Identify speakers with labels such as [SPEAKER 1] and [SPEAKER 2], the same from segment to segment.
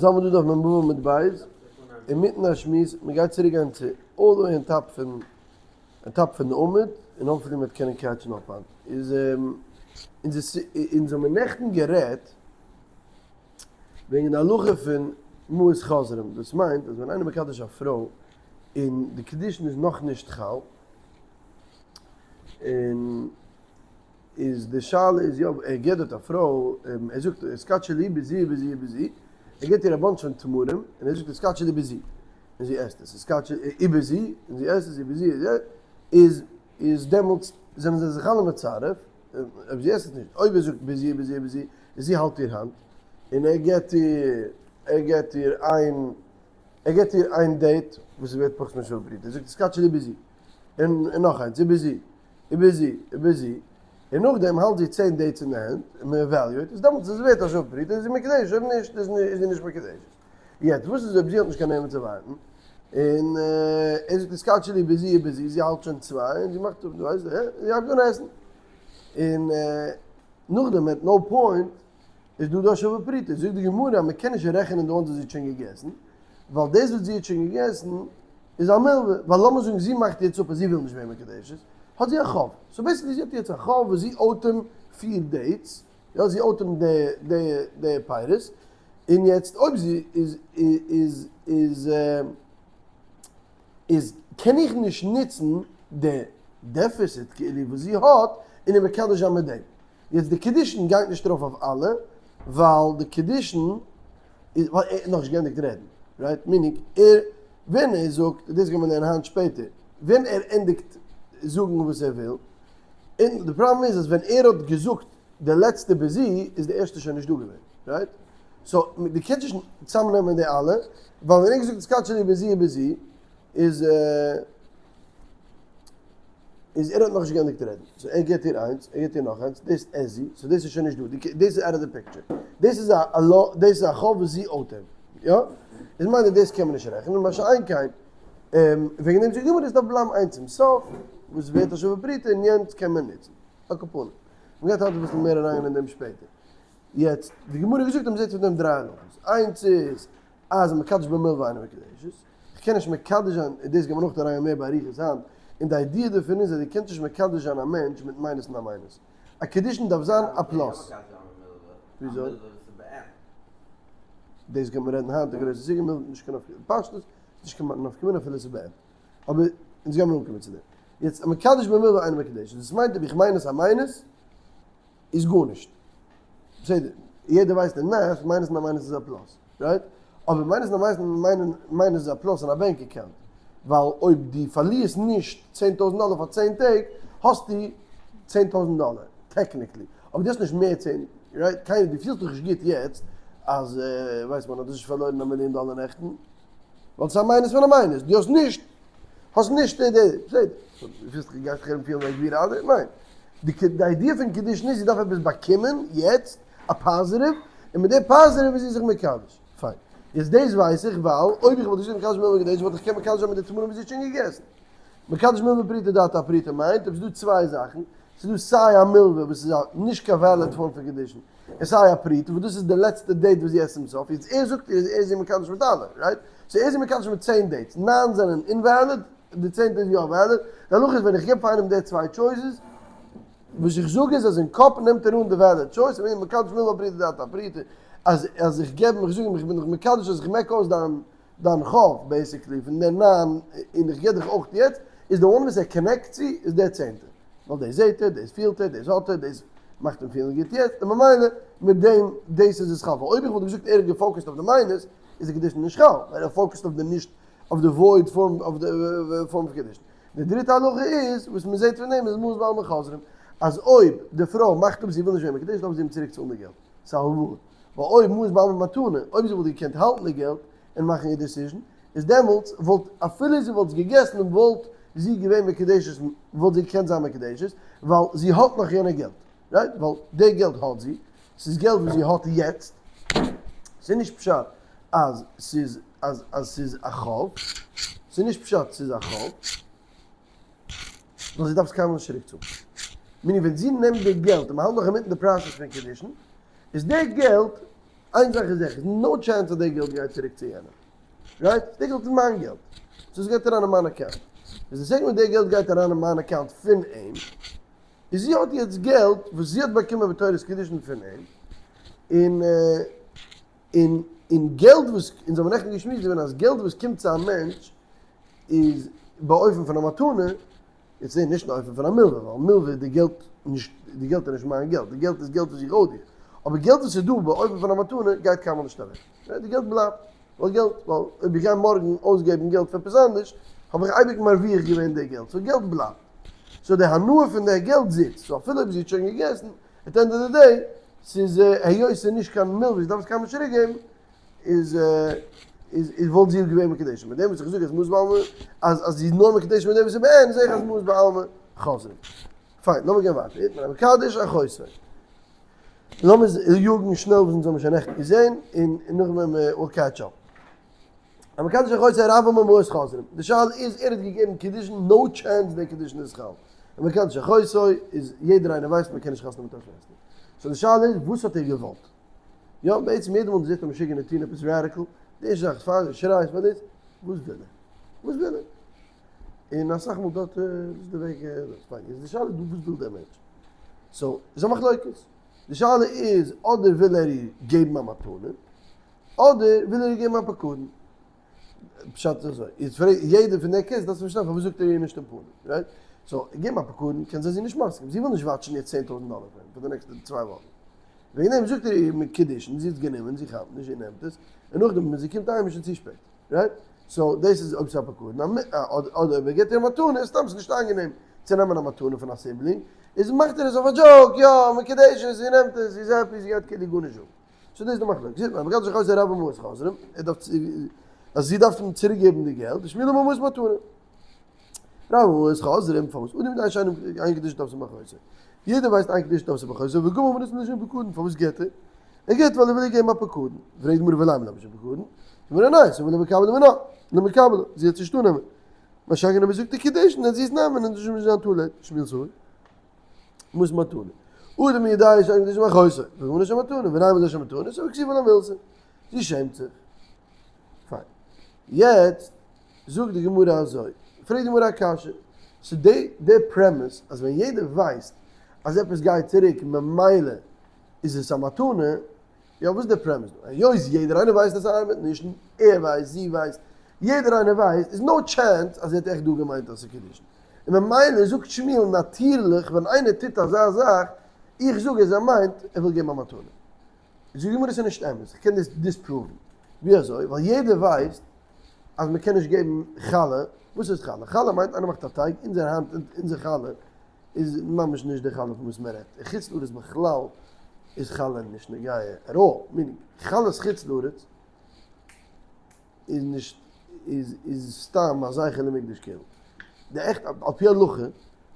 [SPEAKER 1] אונז האבן דא דף מ ו עמוד ב', אינמיטן א שמועס, מען גייט צוריק גיין צו all the way אין top פון אין top פון די עמוד, און hopefully מען וועט קענען catch ן אפ היינט. איז אונז האבן נעכטן גערעדט וועגן די הלכה פון מעות חוזרים, דאס מיינט אז ווען איינער מקדש א פרוי און די קידושין איז נאכנישט חל, און איז די שאלה איז יא ער געט דארט א פרוי ער זאגט התקדשי לי בזו ובזו ובזו ער געט איר א bunch פון תמרים און ער זאגט התקדשי לי בזו און זי עסט עס התקדשי ובזו און זי עסט עס ובזו איז איז דעמאלטס זענען זיי זיך אלע מצרף אויב זי עסט עס נישט אויב ער זאגט בזו ובזו ובזו און זי האלט איר האנט און ער געט איר ער געט איר איין ער געט איר איין date וואס איז ווערט פחות משוה פרוטה ער זאגט התקדשי לי בזו און נאך איינס ובזו ובזו ובזו, און נאכדעם האלט זי 10 dates אין די הענט און מען evaluate עס, דעמאלטס איז עס ווערט א שווה פרוטה, איז זי מקודשת, אויב נישט איז זי נישט מקודשת. יעצט וואס איז אויב זי האט נישט קיין נעמען צו ווארטן, און ער זאגט התקדשי לי בזו ובזו, זי האלט שוין צוויי און זי מאכט אפ, דו ווייסט, זי הייבט אן עסן, און נאכדעם at no point איז דא דא שווה פרוטה, זאגט די גמרא אז מען קען נישט רעכענען די ones וואס זי האט שוין געגעסן, ווייל דאס וואס זי האט שוין געגעסן איז א מלווה, ווייל לאמיר זאגן זי מאכט יעצט אפ אז זי וויל נישט ווערן מקודשת, האט זי א חוב, so basically זי האט יעצט א חוב וואס זי owed אים פיר dates, יא זי owed אים די די די פירות, און יעצט אויב זי איז איז איז איז קען איך נישט נוצן די deficit כאילו וואס זי האט און איר מקדש זיין מיט דעם. יעצט די קידושין גייט נישט ארויף אויף אלע, ווייל די קידושין איז ווייל ער האט נאכנישט געענדיגט רעדן, right? Meaning ער ווען ער זאגט, דאס גייט מען לערנען היינט שפעטער, ווען ער ענדיגט זאגן וואס ער וויל, און די פראבלעם איז אז ווען ער האט געזאגט די לעצטע בזו איז די ערשטע שוין נישט דא געווען, right? So דו קענסט נישט צאמנעמען די אלע, ווייל ווען ער האט געזאגט התקדשי לי בזו ובזו איז. איז ער האט נאכנישט געענדיגט רעדן, so ער געט איר איינס, ער געט איר נאך איינס, דאס עסט זי, so דאס איז שוין נישט דא, דאס איז out of the picture, דאס איז א לא, דאס איז א חוב וואס זי owed אים, יא? איז מיינט אז דאס קען מען נישט רעכענען, מה שאין כן, וועגן דעם זאגט די גמרא עס דארף בלייבן איינס צום סוף, וואס ווערט א שווה פרוטה און יענץ קען מען נוצן. על כל פנים, מ'גייט היינט אביסל מער אריינגיין אין דעם שפעטער. יעצט, די גמרא האט געזאגט אז מ'זעט פון דעם דריי הלכות, איינס איז אז מקדש במלוה אינו מקודשת, איך קען נישט מקדש זיין, און דאס גייט מען אויך אריין מער באריכות היינט, און די idea דערפון איז אז דו קענסט נישט מקדש זיין א מענטש מיט מיינוס און א מיינוס. א קידושין דארף זיין א פלאס. וויאזוי? דאס גייט מען רעדן היינט, די גרויסע סוגיא, מילוה נישט קיין נפקא, פשטות איז נישט קיין נפקא מינה אפילו ס'איז בעין. אבער אונז גיימיר אנקומען צו דעם. יעצט, המקדש במלוה אינו מקודשת, דאס מיינט אויב איך מיינוס א מיינוס, איז גארנישט. בסדר, יעדער ווייסט אין math, מיינוס און א מיינוס איז א פלאס, right? אבער מיינוס און א מיינוס מיינוס איז א פלאס אין א bank account, ווייל אויב דו פארלירסט נישט 10,000 דאלער פאר צען טעג, האסטו 10,000 דאלער, technically. אבער דו האסט נישט מער צען, right? קיינער, דו פילסט דיך נישט גוט יעצט אז, ווייסט מען, האט נישט פארלוירן א מיליאן דאלער נעכטן, ווייל ס'איז א מיינוס פון א מיינוס, דו האסט נישט, האסט נישט די, בסדר, דו פילסט דיך, גייסט דיך ארום פילן ווי א גביר אדער? ניין. די idea פון קידושין איז זי דארף עפעס באקומען יעצט, א positive, און מיט די positive איז זי זיך מקדש. פיין. יעצט דאס ווייס איך ווייל אויב איך וואלט געזאגט מקדש במלוה מקודשת וואלט איך געקענט מקדש זיין מיט די תמרים וואס זי האט שוין געגעסן. מקדש מלוה בפרוטה דעתו אפרוטה מיינט אויב ס'איז דא צוויי זאכן, ס'איז דא סיי א מלוה וואס איז א נישט קיין valid form פון קידושין, און סיי א פרוטה וואס דאס איז די לעצטע date וואס זי עסט צום סוף, יעצט ער זאגט איר אז ער איז איר מקדש מיט אלע, right? So ער איז איר מקדש מיט צען dates, ניין זענען invalid, די צענטע איז יא valid, די הלכה איז ווען איך געב פאר איינעם די צוויי choices, וואס איך זאג איז אז אין קאפ נעמט ער אן די valid choice, און מקדש מלוה אפרוטה דעתו אפרוטה, אז אז איך געב אים, איך זאג אים איך בין דיך מקדש אז איך מעק אויס דיין דיין חוב basically פון די ניין און איך געב דיך אויך יעצט, איז די one וואס ער connect צו איז דער צענטע, ווייל דאס זעט ער, דאס פילט ער, דאס האט ער, דאס מאכט אים פילן גוט יעצט, און ממילא מיט דעם דאס איז עס חל, ווייל אויב איך וואלט געזאגט ער האט גע focused אויף די מיינוס, איז די קידושין נישט חל, ווייל ער focused אויף די נישט אויף די void form אויף די form פון קידושין. די דריטע הלכה איז, וואס מען זעט פון דעם איז מעות בעלמא חוזרים, אז אויב די פרוי מאכט אפ זי וויל נישט ווערן מקודשת דארף זי אים צוריק צאלן די געלט, ס'איז א הלוואה. ווייל אויב מעות בעלמא מתנה, אויב זי וואלט געקענט האלטן די געלט און מאכן איר decision, איז דעמאלטס וואלט אפילו זי וואלט עס געגעסן וואלט זי געווען מקודשת, וואלט זי געקענט זיין מקודשת, ווייל זי האט נאך יענע געלט, right? ווייל די געלט האט זי, ס'איז געלט וואס זי האט יעצט, ס'איז נישט פשט אז ס'איז אז אז ס'איז א חוב, ס'איז נישט פשט ס'איז א חוב, ווייל זי דארף עס קיינמאל נישט צוריק צאלן. meaning ווען זי נעמט די געלט און מ'האלט נאך אינמיטן די process פון קידושין, איז די געלט. איין זאך איז זיכער, no chance אז די געלט גייט צוריק צו יענעם. Right? די געלט איז מיין געלט. So עס גייט אריין אין מיין account. איז די second ווען די געלט גייט אריין אין מיין account פון אים, איז זי האט יעצט געלט וואס זי האט באקומען בתורת קידושין פון אים, און און און געלט וואס, אונז האבן נעכטן געשמועסט געווען אז געלט וואס קומט צו א מענטש איז באופן פון א מתנה, יעצט זעה נישט אין אופן פון א מלווה, ווייל מלווה איז די געלט נישט, די געלט איז נישט מיין געלט, די געלט איז געלט וואס איך owe דיר, אבער געלט וואס איז דא באופן פון א מתנה גייט קיינמאל נישט אוועק, די געלט בלייבט, ווייל געלט, ווייל אויב איך גיי מארגן אויסגעבן געלט פאר עפעס אנדערש, האב איך אייביג מרוויח געווען די געלט, so געלט בלייבט, so די הנאה פון די געלט זיצט, so אפילו אויב זי האט שוין געגעסן, at end of the day, ס'איז היות ס'איז נישט קיין מלווה, זי דארף עס קיינמאל נישט צוריקגעבן, איז איז איז וואלט זי געווען מקודשת מיט דעם וואס איך זאג אז מעות בעלמא אז אז זי איז נאר מקודשת מיט דעם וואס איז בעין זעה איך אז מעות בעלמא חוזרים. פיין לאמיר גיין ווייטער איתמר המקדש אחותו. לאמיר יאגן שנעל וואס אונז האבן שוין נעכטן געזען און נאכדעם וועלן מיר we'll catch up. המקדש אחותו רב אמר מעות חוזרים. די שאלה איז ער האט געגעבן קידושין no chance די קידושין איז חל. המקדש אחותו איז יעדער איינער ווייסט מען קען נישט חתונה מיט א שוועסטער. So די שאלה איז וואס האט ער געוואלט? יא, בעצם יעדע מאל דו זעסט א משוגענער טון עפעס radical, די ערשטע זאך איז פאר דו שרייסט פאר דאס, וואס וויל ער? וואס וויל ער? און אסאך מאל דארט איז די וועג דאס. פיין, איז די שאלה דא וואס וויל דער מענטש? So, איז א מחלוקת. די שאלה איז אדער וויל ער איר געבן א מתנה, אדער וויל ער איר געבן א פקדון. פשט איז אזוי, איז פרעג יעדער פון די case דארפסטו פארשטיין פארוואס זאגט ער איר נישט אין פנים, right? So, געבן א פקדון קען זיין זי איז נישט מסכים, זי וויל נישט watch ן יעצט 10,000 דאלער פון אים פאר די נעקסטע צוויי וואכן. וועגן דעם זאגט ער איר מיט קידושין, זי האט עס גענומען, זי כאפט נישט, זי נעמט עס, און נאכדעם ווען זי קומט אהיים איז שוין צו שפעט, right? So דאס איז אויב ס'איז א פקדון, אדער אויב ער גיבט איר א מתנה, סתם ס'איז נישט איינגענעם צו נעמען א מתנה פון א sibling, איז מאכט ער עס אויף א joke, יא, מקודשת, זי נעמט עס, זי איז happy, זי גייט כאילו גארנישט זאגן. So דאס איז די מחלוקת. זעט מען, המקדש אחותו רב אמר מעות חוזרים, ער דארף צו, אז זי דארף אים צוריק געבן די געלט, ושמואל אמר מעות מתנה. רב אמר מעות חוזרים, פארוואס? אדם יודע שאין אין קידושין תופסין באחותו. יעדער ווייסט אין קידושין תופסין באחותו, וגמר ונתן לשם פקדון, פארוואס געבט ער? ער געבט ווייל ער וויל איר געבן א פקדון. פרעגט די גמרא ולימא לה משום פקדון? זאגט די גמרא ניין, ס'איז למקבלה מינה, למקבלה, זי האט נישט אננעמען. מה שאין כן אויב ער זאגט די קידושין אז זי עס נעמען און נישט זיין too late, שמואל סבר. מעות מתנה. אדם יודע שאין קידושין באחותו, וגמר לשם מתנה, ולימא לשם מתנה, סבר כסיפא למילתא. זי שעמט זיך. פיין. יעצט זאגט די גמרא אזוי, פרעגט די גמרא א קשיא, so די די premise אז ווען יעדער ווייסט אז עפעס גייט צוריק ממילא איז עס א מתנה, יא וואס איז די premise דא? היות יעדער איינער ווייסט אז ס'ארבעט נישט, ער ווייסט, זי ווייסט, יעדער איינער ווייסט, איז no chance אז ער האט עכט דא געמיינט אז ס'איז קידושין. און ממילא זאגט שמואל נאטירליך ווען איינער טוט אזא זאך, איך זאג אז ער מיינט ער וויל געבן א מתנה. זאגט די גמרא ס'איז נישט אמת, איך קען דאס disprove ן. ווי אזוי? ווייל יעדער ווייסט אז מ'קען נישט געבן חלה, וואס איז חלה? חלה מיינט איינער מאכט א טייג, אונזער היינט אונזער חלה איז ממש נישט די חלה פון וואס מען רעדט, אין חוץ לארץ בכלל איז חלה נישט נוגע at all, meaning חלת חוץ לארץ איז נישט איז איז סתם א זכר למקדש כאילו, די עכט על פי הלכה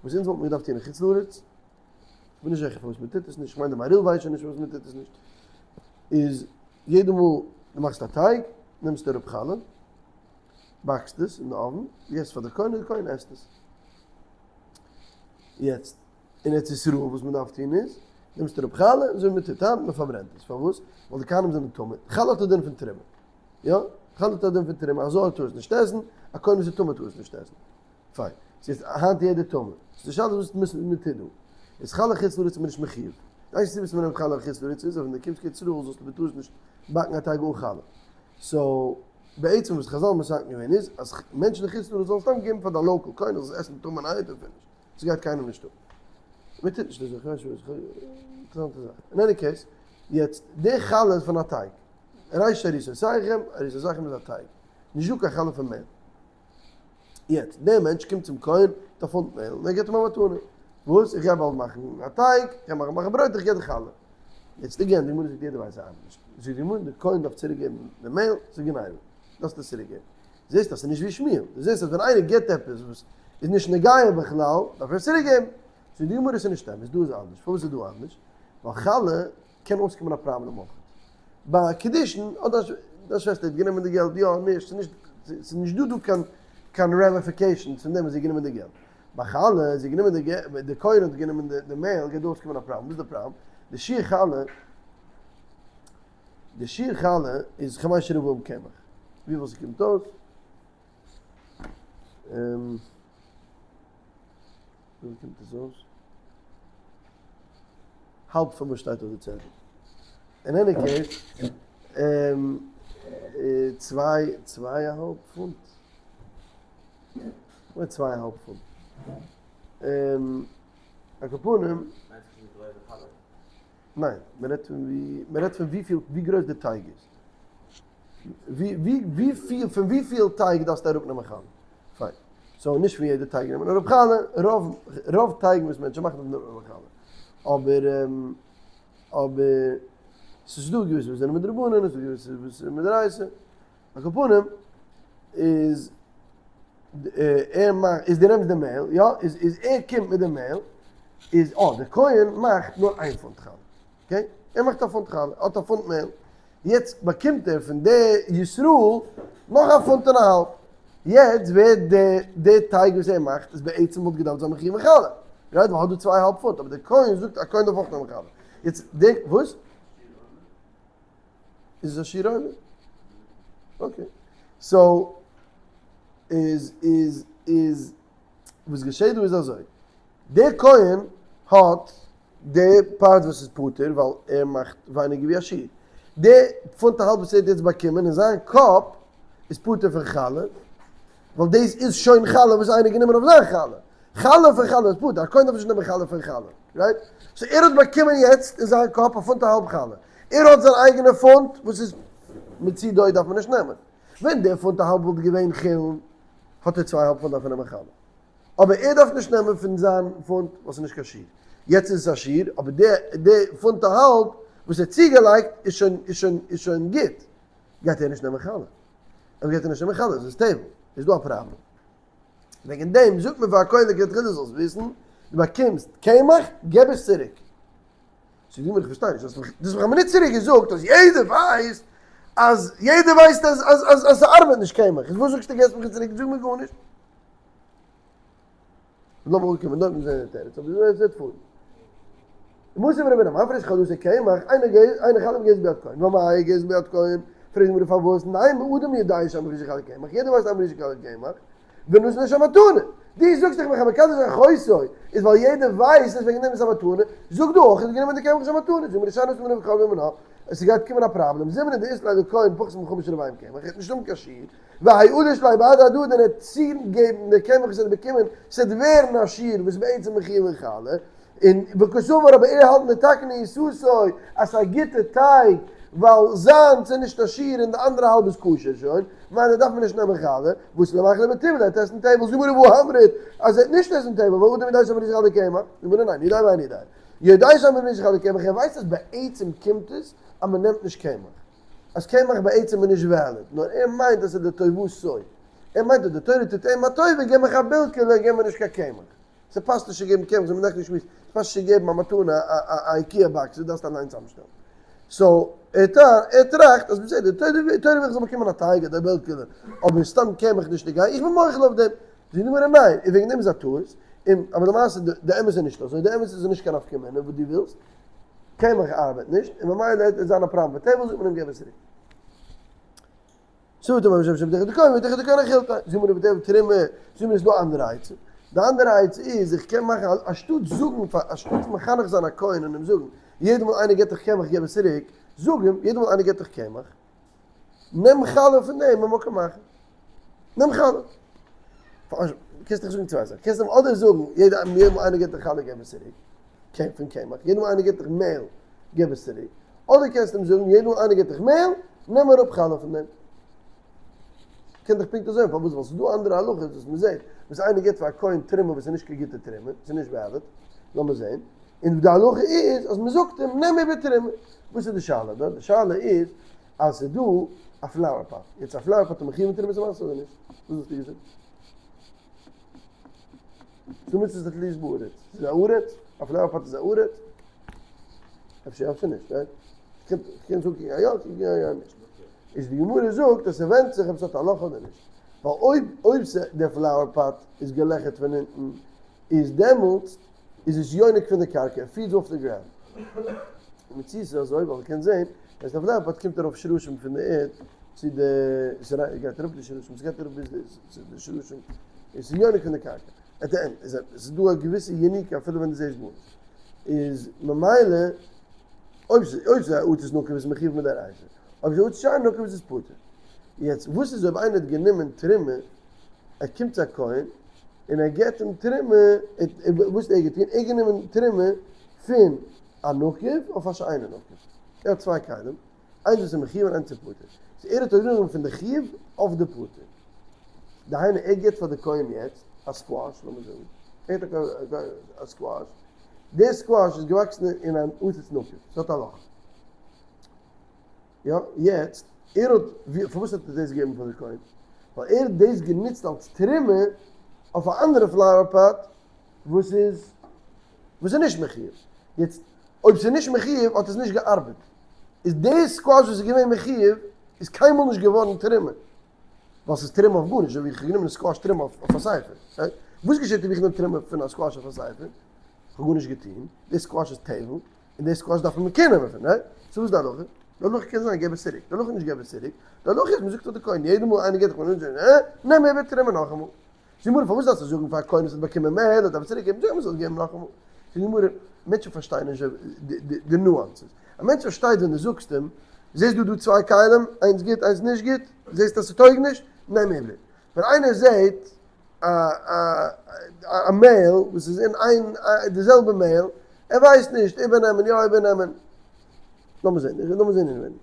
[SPEAKER 1] וואס אונז וואלט מען געדארפט טון אין חוץ לארץ, כ'בין נישט זיכער פארוואס מען טוט עס נישט, כ'מיין די מהרי"ל ווייסט שוין נישט פארוואס מען טוט עס נישט, איז יעדע מאל דו מאכסט א טייג נעמסטו אראפ חלה, באקסט עס אין די oven, געבסט פאר די כהן און די כהן עסט עס. יעצט אין ארץ ישראל וואס מען דארף טון איז, נעמסט אראפ חלה, אזוי ווי מען טוט היינט, מען פארברענט עס, פארוואס? ווייל די כהנים זענען טמא, חלה האט א דין פון תרומה, יא? חלה האט א דין פון תרומה, א זר טאר עס נישט עסן, א כהן וואס איז טמא טאר עס נישט עסן. פיין. ס'איז היינט יעדער טמא. ס'איז די שאלה וואס מען טוט דא. איז חלה חוץ לארץ איז מען נישט מחיוב. די איינציגסטע סיבה וואס מען נעמט חלה חוץ לארץ איז אז ווען דו קומסט קיין ישראל זאלסטו בטעות נישט באקן א טייג אן חלה. So, בעצם וואס חז"ל מתקן געווען איז אז מענטשן אין חוץ לארץ זאלן סתם געבן פאר די local כהן זאל עס עסן טמא'נערהייט און finish. ס'גייט קיינעם נישט אן. מען טוט נישט אזוי, כ'ווייס נישט וואס, אינטערעסאנטע זאך. אין any case, יעצט, די חלה איז פון א טייג. ריש עריסותיכם, עריסותיכם איז א טייג. נישט דא קיין חלה פון מעהל. יעצט, דער מענטש קומט צום כהן מיט א פונט מעהל און ער גיבט אים א מתנה. וואס? איך גיי באלד מאכן א טייג, איך גיי מאכן מאכן ברויט, איך גיב דיר חלה. יעצט again, די גמרא זאגט יעדער ווייסט ס'ארבעט נישט. זאגט די גמרא, דער כהן דארף צוריק געבן די מעהל, ס'איז גניבה, דארפסט עס צוריק געבן. זעסט אז ס'איז נישט ווי שמואל, דו זעסט אז ווען איינער גיבט עפעס וואס איז נישט נוגע בכלל, דארף ער עס צוריק געבן. זאגט די גמרא, ס'איז נישט אמת, דא איז אנדערש. פארוואס איז דא אנדערש? ווייל חלה קען אויסקומען א פראבלעם אויך. ביי קידושין האט דיין שוועסטער האט גענומען די געלט יא נישט, ס'איז נישט ס'איז נישט דא דא קיין קיין ramifications פון דעם וואס זי האט גענומען די געלט. ביי חלה זי האט גענומען די געלט, די כהן האט גענומען די מעהל גייט דא אויסקומען א פראבלעם. וואס איז די פראבלעם? די שיעור חלה. די שיעור חלה איז חמשה רבעים קמח. וויפיל ס'קומט אויס? וויפיל קומט עס אויס? האלב פון וואס שטייט אויף די צעטל. אין any case, צוויי, צוויי א האלב פונט? כ'מיין צוויי א האלב פונט. על כל פנים. ניין, מען רעדט פון ווי, מען רעדט פון וויפיל, ווי גרויס די טייג איז. ווי, ווי, וויפיל, פון וויפיל טייג דארפסטו אראפנעמען חלה. פיין. so נישט פון יעדע טייג נעמט מען אראפ חלה, רוב, רוב טייגן וואס מענטשן מאכן דארף מען אראפנעמען חלה. אבער, אבער, ס'איז דא געוויסע וואס זענען מדרבנן, ס'איז דא געוויסע וואס זענען מדאורייתא. על כל פנים, איז ער מאכט, איז דו נעמסט די מעהל, יא, איז איז ער קומט מיט די מעהל, איז אה, דער כהן מאכט נאר איין פונט חלה, okay? ער מאכט א פונט חלה, ער האט א פונט מעהל, יעצט באקומט ער פון די ישראל נאך א פונט און א האלב, יעצט ווערט די די טייג וואס ער מאכט איז בעצם וואלט געדארפט זיין מחויב אין חלה, right? ווייל האט דא צוויי האלב פונט, אבער דער כהן זאגט א כהן דארף אויך נעמען חלה, יעצט די, וואס? איז עס א שיעור עומד? okay. so איז איז איז וואס געשעט דא איז אזוי. דער כהן האט די part וואס איז פטור ווייל ער מאכט ווייניגער ווי א שיעור. די פונט א האלב וואס ער האט יעצט באקומען אין זיין קאפ איז פטור פון חלה. ווייל דאס איז שוין חלה וואס איינער גענומען אויף זיין חלה. חלה פון חלה איז פטור, א כהן דארף נישט נעמען חלה פון חלה, right? so ער האט באקומען יעצט אין זיין קאפ א פונט א האלב חלה. ער האט זיין אייגענע פונט וואס איז מצידו דארף מען נישט נעמען. ווען דער פונט א האלב וואלט געווען חולין האט ער צוויי האלב פונט דארף ער נעמען חלה. אבער ער דארף נישט נעמען פון זיין פונט ווייל ס'איז נישט קיין שיעור. יעצט איז עס א שיעור אבער די די פונט א האלב וואס ער האט צוגעלייגט איז שוין איז שוין איז שוין גוט. גייט ער נישט נעמען חלה. אויב גייט ער נישט נעמען חלה איז עס טבל, איז דא א פראבלעם. וועגן דעם זאגט מען פאר א כהן לכתחילה זאלסט וויסן, דו באקומסט קמח, געב עס צוריק. זאגט די גמרא איך פארשטיי נישט, דו האסט מיך א מינוט צוריק געזאגט אז יעדער ווייסט אז יעדער ווייסט אז אז אז אז ס'ארבעט נישט קמח, איז וואס זאגסטו געבסט מיך עס צוריק, זאג מיר גארנישט. לאמיר אנקומען דארט און זען די תירוץ, אבער אזוי עס וועט פארן. מותיב רב הונא מפריש חלתו קמח, אינו חלה מגזת ביד כהן, ואמאי גזת ביד כהן, פרעגט די גמרא פארוואס, נימא אדם יודע שאין מפרישין חלה קמח, יעדער ווייסט אין מפרישין חלה קמח, ונתן לשם מתנה, דו זאגסט איך בין מקדש אחותו, איז ווייל יעדער ווייסט אז וועגן דעם איז א מתנה, זאג דו אויך איז גענומען די קמח איז א מתנה, זאגט די גמרא שאני התם דנפיק חביא מינה, עס גייט קומען א פראבלעם, זימנין דאית ליה לכהן פחות מחמשה רבעים קמח, ער האט נישט האבן קיין שיעור, והאי אדיש ליה בהדי הדדי און ער וועט צוגעבן די קמח וואס ער האט באקומען, ס'וועט ווערן א שיעור וואס בעצם מחויב אין חלה, און וקסבר אבער ער האלט מתקן עיסתו אז ס'איז א גוטע טייג ווייל זיינס איז נישט א שיעור און די אנדערע האלב איז כשר שוין, ממילא דארף מען נישט נעמען חלה, ואתי למיכל בטיבלא ער וועט עסן טבל, זאג מיר והא אמרת אז ער וועט נישט עסן טבל ווייל אדם יודע שאין מפרישין חלה קמח, זאג מיר ניין יודע ואינו יודע, יודע שאין מפרישין חלה קמח ער ווייסט אז בעצם קומט עס אז מ'נעמט נישט קמח. אז קמח בעצם איז נישט valid, נאר ער מיינט אז ס'איז לטובתו, ער מיינט אז די תורה טוט אים א טובה, געב מיך א בילקעלע, געב מיר נישט קיין קמח. ס'פאסט נישט צו געבן קמח, זיי האבן נעכטן געשמועסט, ס'פאסט נישט צו געבן א מתנה א IKEA box, דו דארפסט אליין צוזאמשטעלן. so, ער טראכט אז בסדר, די תורה וויל איך זאל באקומען א טייג אדער א בילקעלע, אבער סתם קמח נישט נוגע, איך בין מוחל אויף דעם. זאגט די גמרא ניין, און וועגן דעם איז א טעות, און אבער למעשה די אמת איז נישט אזוי, די אמת איז ס'איז נישט קיין נפקא מינה וואס דו ווילסט, קמח ארבעט נישט, און ממילא וועט זיין א פראבלעם מיט טבל, זאגט מען אים געב עס צוריק. ס'וועט אים אבער שבתך דכהן ותך דכהן אכילתא, זאגט מען ובטבל תרומה, זאגט מען איז דא אנדערע עצה, די אנדערע עצה איז איך קען מאכן אנשטאט זאגן פאר אנשטאט מחנך זיין א כהן און אים זאגן יעדע מאל איינער געבט דיך קמח געב עס צוריק, זאג אים יעדע מאל איינער געבט דיך קמח נעם חלה פון דעם ממקום אחר. נעם חלה. קענסט דאך זאגן צוויי זאכן. קענסט אים אדער זאגן, יעדע מאל איינער געבט דיך חלה געב עס צוריק. פון קמח. יעדע מאל איינער געבט דיך מעהל, געב עס צוריק. אדער קענסט אים זאגן, יעדע מאל איינער געבט דיך מעהל, נעם אראפ חלה פון דעם. קען דאך פונקט אזוי, פארוואס? ווייל ס'איז דא אנדערע הלכות וואס מ'זעט, וואס איינער געבט פאר א כהן תרומה וואס איז נישט קיין גוטע תרומה, ס'איז נישט valid, לאמיר זען. און די הלכה איז אז מ'זאגט אים נעם איבער תרומה. וואס איז די שאלה דארט? די שאלה איז אז ס'איז דא א flower pot. יעצט א flower pot איז מחויב מיט תרומת המעשר אדער נישט? וואס וואלסטו געזאגט? ס'איז דא מצוות התלויות בארץ. ס'איז א ארץ? א flower pot איז א ארץ? אפשר יא אפשר נישט, right? כ'קען זאגן יא יא, כ'קען זאגן יא נישט. איז די גמרא זאגט אז ס'ווענדט זיך אויב ס'האט א לאך אדער נישט. ווייל אויב אויב די flower pot איז געלעכערט פון אונטן איז דעמאלטס איז עס יונק פון די קרקע, feeds off the ground. און מציאות איז אזוי, ווייל מ'קען זען, ווען ס'איז א flower pot קומט ארויף שרשים פון די ערד צו די, ס'גייט אראפ די שרשים, ס'גייט אראפ ביז די שרשים, און ס'איז יונק פון די קרקע. at the end איז ס'איז דא א געוויסע יניקה אפילו ווען דו זעסט גארנישט. איז ממילא אויב ס'איז א עציץ נקוב איז מחיוב מדאורייתא, אויב ס'איז עציץ שאינו נקוב איז עס פטור. יעצט וואס איז אויב איינער האט גענומען תרומה, ער קומט צו א כהן און ער געבט אים תרומה, וואס האט ער געטון? ער האט גענומען תרומה פון א נקוב אויף א שאינו נקוב. ער האט צוויי כלים, איינס וואס איז מחיוב און איינס איז פטור. so ער האט אראפגענומען פון די חיוב אויף די פטור. דהיינו ער גיבט פאר די כהן יעצט א squash, לאמיר זאגן, ער גיבט א squash, די squash איז געוואקסן אין אן עציץ נקוב, ס'האט א לאך. יא, יעצט, ער האט, פארוואס האט ער דאס געגעבן פאר די כהן? ווייל ער האט דאס גענוצט אלס תרומה אויף א אנדערע flower pot וואס איז, וואס איז נישט מחיוב. יעצט, אויב ס'איז נישט מחיוב האט עס נישט געארבעט. איז די squash וואס איז געווען מחיוב איז קיינמאל נישט געווארן תרומה. ווייל ס'איז תרומה אויף גארנישט, אזוי ווי איך האב גענומען squash תרומה אויף א ספר. וואס געשעט אויב איך נעם תרומה פון א squash אויף א ספר? איך האב גארנישט געטון, די squash איז טבל, און די squash דארף מען קעיר נעמען פון, right? so וואס איז די הלכה? די הלכה קען זיין געב עס צוריק, די הלכה איז נישט געב עס צוריק, די הלכה איז מ'זאגט פאר די כהן יעדע מאל איינער געט דיך נעם איבער תרומה נאכאמאל. זאגט די גמרא פארוואס דארפסטו זאגן פאר א כהן וואס האט באקומען מעהל ער דארף עס צוריק געבן, זאג אים ער זאל עס געבן נאכאמאל. זאגט די גמרא, מענטשן פארשטייען נישט די nuances, א מענטש פארשטייט ווען דו זאגסט אים, זעסט דא דא צוויי כלים, איינס גוט איינס נישט גוט, זעסט אז ס'טויג נישט, נעם איבער. ווען איינער זעט א מעהל וואס איז אין איין די זעלבע מעהל, ער ווייסט נישט, איבערנעמען יא איבערנעמען, לאמיר זען, לאמיר זען אינעווייניג.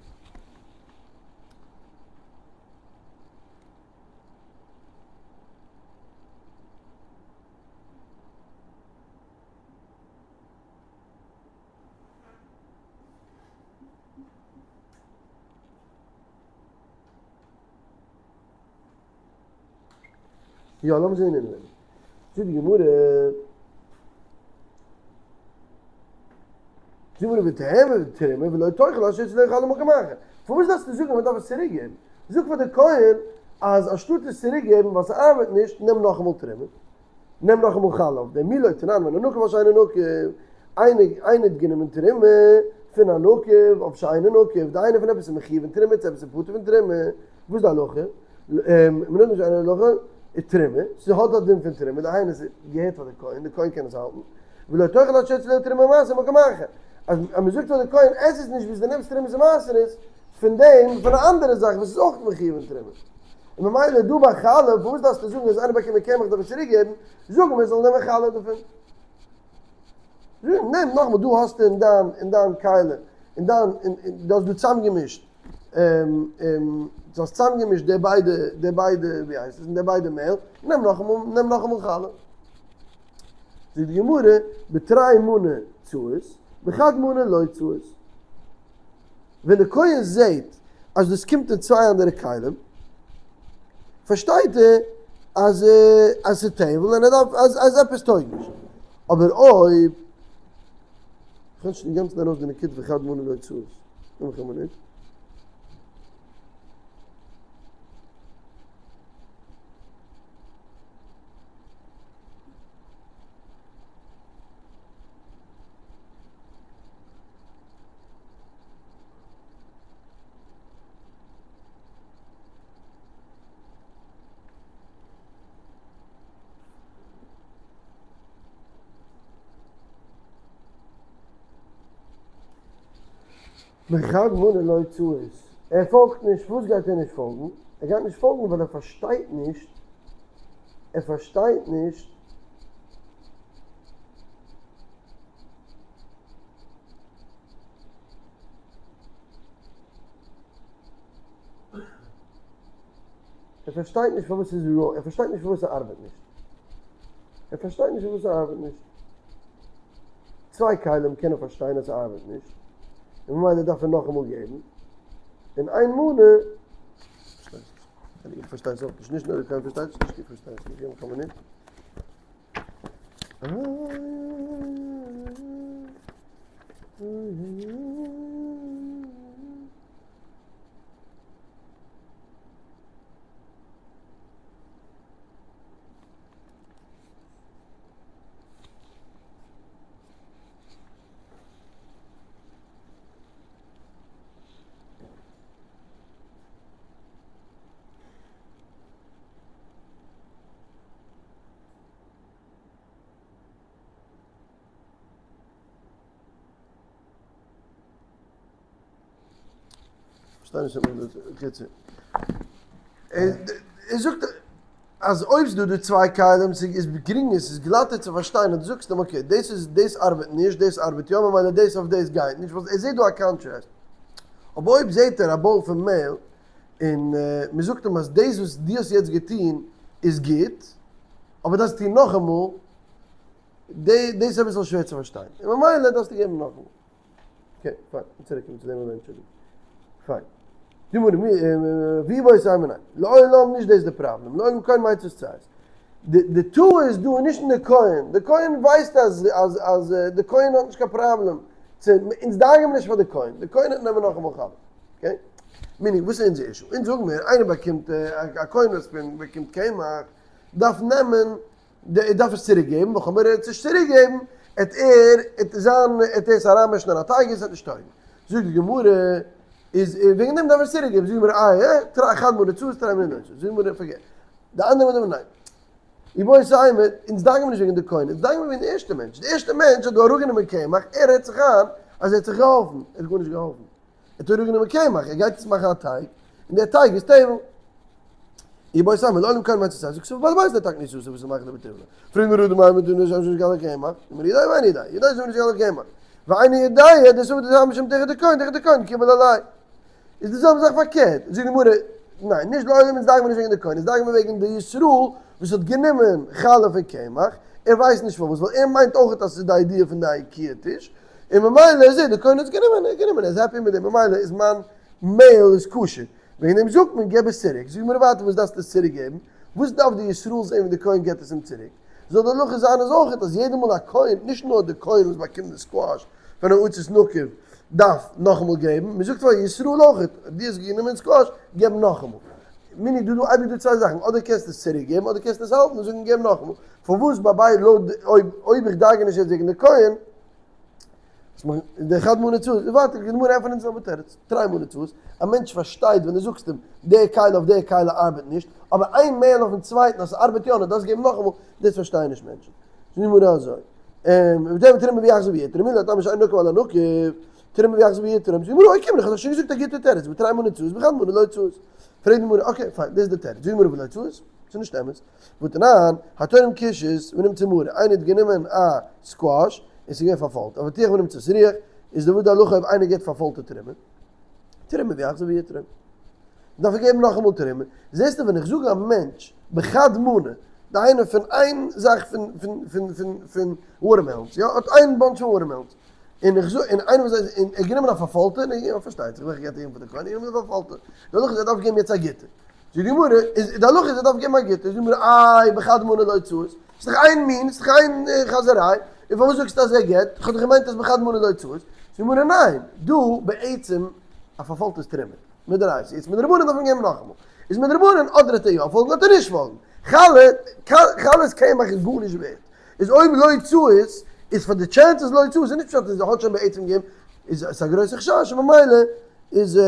[SPEAKER 1] יא, לאמיר זען אינעווייניג. זאגט די גמרא, זאגט די גמרא ותיהוי תרומה ולא תאכל עד שתוציא עליה חלה ממקום אחר. פארוואס דארפסטו זאגן אז מען דארף עס צוריק געבן? זאג פאר די כהן אז אנשטאט עס צוריק געבן ווייל ס'ארבעט נישט, נעם נאכאמאל תרומה, נעם נאכאמאל חלה אויף דעם מי לא תנן מן הנקוב על שאינו נקוב, איינער איינער האט גענומען תרומה פון א נקוב אויף שאינו נקוב, דהיינו פון עפעס איז מחיוב אין תרומה צו עפעס איז פטור פון תרומה, וואס איז די הלכה? מן הנקוב שאינו הלכה איז תרומה, ס'האט א דין פון תרומה, דהיינו ס'געהערט פאר די כהן, די כהן קען עס האלטן, ולא תאכל עד שתוציא עליה תרומה ומעשר ממקום אחר, אז מ'זאגט פאר די כהן עס עס נישט ביז דו נעמסט תרומה ומעשרות פון דעם, פון א אנדערע זאך וואס איז אויך מחיוב אין תרומה. און ממילא דא ביי חלה, פארוואס דארפסטו זאגן אז איינער באקומען קמח דארף ער צוריק געבן, זאג אים ער זאל נעמען חלה דערפון. זאג, נעם נאכאמאל, דא האסטו אין דיין, אין דיין כלי, אין דיין, דו האסט דא צוזאמגעמישט, דו האסט צוזאמגעמישט די ביידע, די ביידע, ווי הייסט עס, די ביידע מעהל, נעם נאכאמאל, נעם נאכאמאל חלה. זאגט די גמרא, בתרי מני צעות, בחד מנא לא צעות. ווען די כהן זעהט אז דאס קומט אין צוויי אנדערע כלים, פארשטייט ער אז אז ס'איז טבל און ער דארף אז אז עפעס טויג נישט. אבער אויב, כ'האב נישט אינגאנצן ארויס די נקודה פון חד מנא לא צעות. נאך א מינוט. בחד מנא לא צעות, ער פאלגט נישט, וואס גייט ער נישט פאלגן? ער גייט נישט פאלגן ווייל ער פארשטייט נישט, ער פארשטייט נישט ער פארשטייט נישט פארוואס ס'איז wrong, ער פארשטייט נישט פארוואס ס'ארבעט נישט. ער פארשטייט נישט פארוואס ס'ארבעט נישט. צוויי כלים קענען פארשטיין אז ס'ארבעט נישט, און ממילא דארף ער נאכאמאל געבן, און איין מנה. איך פארשטיי עס אויך נישט, נישט נאר די כהן פארשטייט עס נישט, איך פארשטיי עס נישט, געב מיך א מינוט. כ'פארשטיי נישט קיצור. ער זאגט אז אויב ס'דא די צוויי כלים ס'איז גרינגער ס'איז גלאטער צו פארשטיין אז דו זאגסט אים okay דאס איז דאס ארבעט נישט דאס ארבעט יא ממילא דאס אויף דאס גייט נישט ווייל ער זעט דא א contrast. אבער אויב זעט ער א bowl פון מעהל און מ'זאגט אים אז דאס וואס דו האסט יעצט געטון איז גוט אבער דארפסט טון נאכאמאל דאס איז אביסל שווער צו פארשטיין און ממילא דארפסטו געבן נאכאמאל. okay, פיין, צוריק קומען צו דעם eventually. פיין. די גמרא, ווי ווייס איי מיר ניין. לעולם נישט דאס איז די פראבלעם, לעולם כהן מיינט עס צייט. די די טעות איז דא נישט אין די כהן, די כהן ווייסט אז אז אז די כהן האט נישט קיין פראבלעם, צו אונז דאגה'ן מיר נישט פאר די כהן, די כהן וועט נעמען נאכאמאל חלה. okay? meaning וואס איז אונזער issue? אונז זאגן מיר איינער באקומט א כהן וואס באקומט קמח דארף נעמען ער דארף עס צוריק געבן, וואך אויב ער וועט עס נישט צוריק געבן, עט ער עט זיין עט ער עס אריינמישן אין א טייג און עס וועט נישט טויגן. זאגט די גמרא, איז וועגן דעם דארף ער עס צוריק געבן, זאגט די גמרא, איי ע, תרי חד מנה הוצאות תרי מנה הוצאות, זאגט די גמרא, פארגעס, די אנדערע מנה ניין. איבעית אימא, אונז דאגה'ן מיר נישט וועגן די כהן, אונז דאגה'ן מיר וועגן די ערשטע מענטש, די ערשטע מענטש האט דא אראפגענומען קמח, ער רעדט זיך איין אז ער האט זיך געהאלפן, ער האט גארנישט געהאלפן. ער האט אראפגענומען קמח, ער גייט יעצט מאכן א טייג, און דער טייג איז טבל. איבעית אימא, לעולם כהן מיינט צו זאגסט בעל הבית לתקן איסור וואס מאכט די בטבלה. פרעגט מיר אדם איי מיט דעם שם גאלע קמח, אמר ידעי ואין ידעי, ידעי זאגט נישט גאלע קמח, ואין ידעי, דאס איז דאס משום תחת די כהן, תחת די כהן קיבל עלי. איז די זעלבע זאך פארקערט, זאגט די גמרא, ניין, נישט לעולם אונז דאגה'ן מיר נישט וועגן די כהן, אונז דאגה'ן מיר וועגן די ישראל וואס האט גענומען חלה פון קמח, ער ווייסט נישט פארוואס, ווייל ער מיינט אויך אז עס איז די idea פון די איקעא טיש, און ממילא איז ער, די כהן האט עס גענומען, ער האט גענומען, ער איז happy מיט דעם, ממילא איז מיין מעהל איז כשר, וועגן דעם זאגט מען געב עס צוריק, זאג מיר ווייטער וואס דארפסטו עס צוריק געבן, וואס דארף די ישראל זעהן ווען די כהן געבט עס אים צוריק, זאל די הלכה זיין אז אויך אז יעדע מאל א כהן, נישט נאר די כהן וואס באקומט די סקוואש פון א עציץ נקוב דארף נאכאמאל געבן, מען זאגט פאר ישראל אויך, דו האסט גענומען סקוואש, געב נאכאמאל. meaning דא דא אייביג דא צוויי זאכן, אדער קענסטו עס צוריק געבן אדער קענסטו עס האלטן און זאגן געב נאכאמאל, פארוואס ביי ביי לויט אויב אויב איך דאגה נישט יעצט וועגן די כהן, די חד מנה הוצאות, ווייטער די גמרא ענטפערט אונז זעלבע תירוץ, תרי מנה הוצאות, א מענטש פארשטייט ווען דו זאגסט אים די כלי אויף די כלי ארבעט נישט, אבער איין מעל אויפן צווייטן אז ס'ארבעט יא נאר דארפסט געבן נאכאמאל, דאס פארשטייען נישט מענטשן. זאגט די גמרא אזוי, ותימא תרומה ויחזור ויתרום, מי לטעמא שאין נקוב על הנקוב, תרומה ויחזור ויתרום, זאגט די גמרא אוי קום איך האב דאך שוין געזאגט א גוטע תירוץ, בתרי מנה הוצאות בחד מנה לא הוצאות. פרעגט די גמרא, okay פיין, דאס איז די תירוץ, זאגט די גמרא ולא הוצאות? ס'איז נישט אמת. והתנן, התורם קישות ונמצא מרה, איינער האט גענומען א squash און ס'איז געווען פארפוילט, אבטיח ונמצא סרוח, איז די וואס די הלכה אויב איינער געבט פארפוילטע תרומה? תרומה ויחזור ויתרום. דארף ער געבן נאכאמאל תרומה. זעסטו ווען איך זאג א מענטש בחד מנה, דהיינו פון איין זאך פון פון פון פון פון watermelons, יא, האט איין bunch פון watermelons, און איך זאג, און איינער וואס און ער האט גענומען א פארפוילטע, און ער פארשטייט זיך וועלכע געבט ער פאר די כהן, ער גענומען די פארפוילטע. די הלכה איז ער דארף געבן יעצט א גוטע. זאגט די גמרא, איז די הלכה איז ער דארף געבן א גוטע, זאגט די גמרא, איי בחד מנה לא הוצאות, ס'איז דאך איין מין, ס'איז דאך איין חזיריי, און פארוואס זאגסטו אז ער געבט, איך האב דאך געמיינט אז בחד מנה לא הוצאות, זאגט די גמרא, ניין, דא בעצם א פארפוילטע איז תרומה, מדאורייתא, יעצט מדרבנן דארף מען געבן נאכאמאל, איז מדרבנן אדער וועט ער יא פאלגן אדער נישט פאלגן, חלה, חלת קמח איז גארנישט ווערט, איז אויב לא הוצאות, איז פאר די chance אז לא הוצאות איז נישט פשט אז ער האט שוין בעצם געגעבן, איז עס א גרויסע חשש, ממילא איז.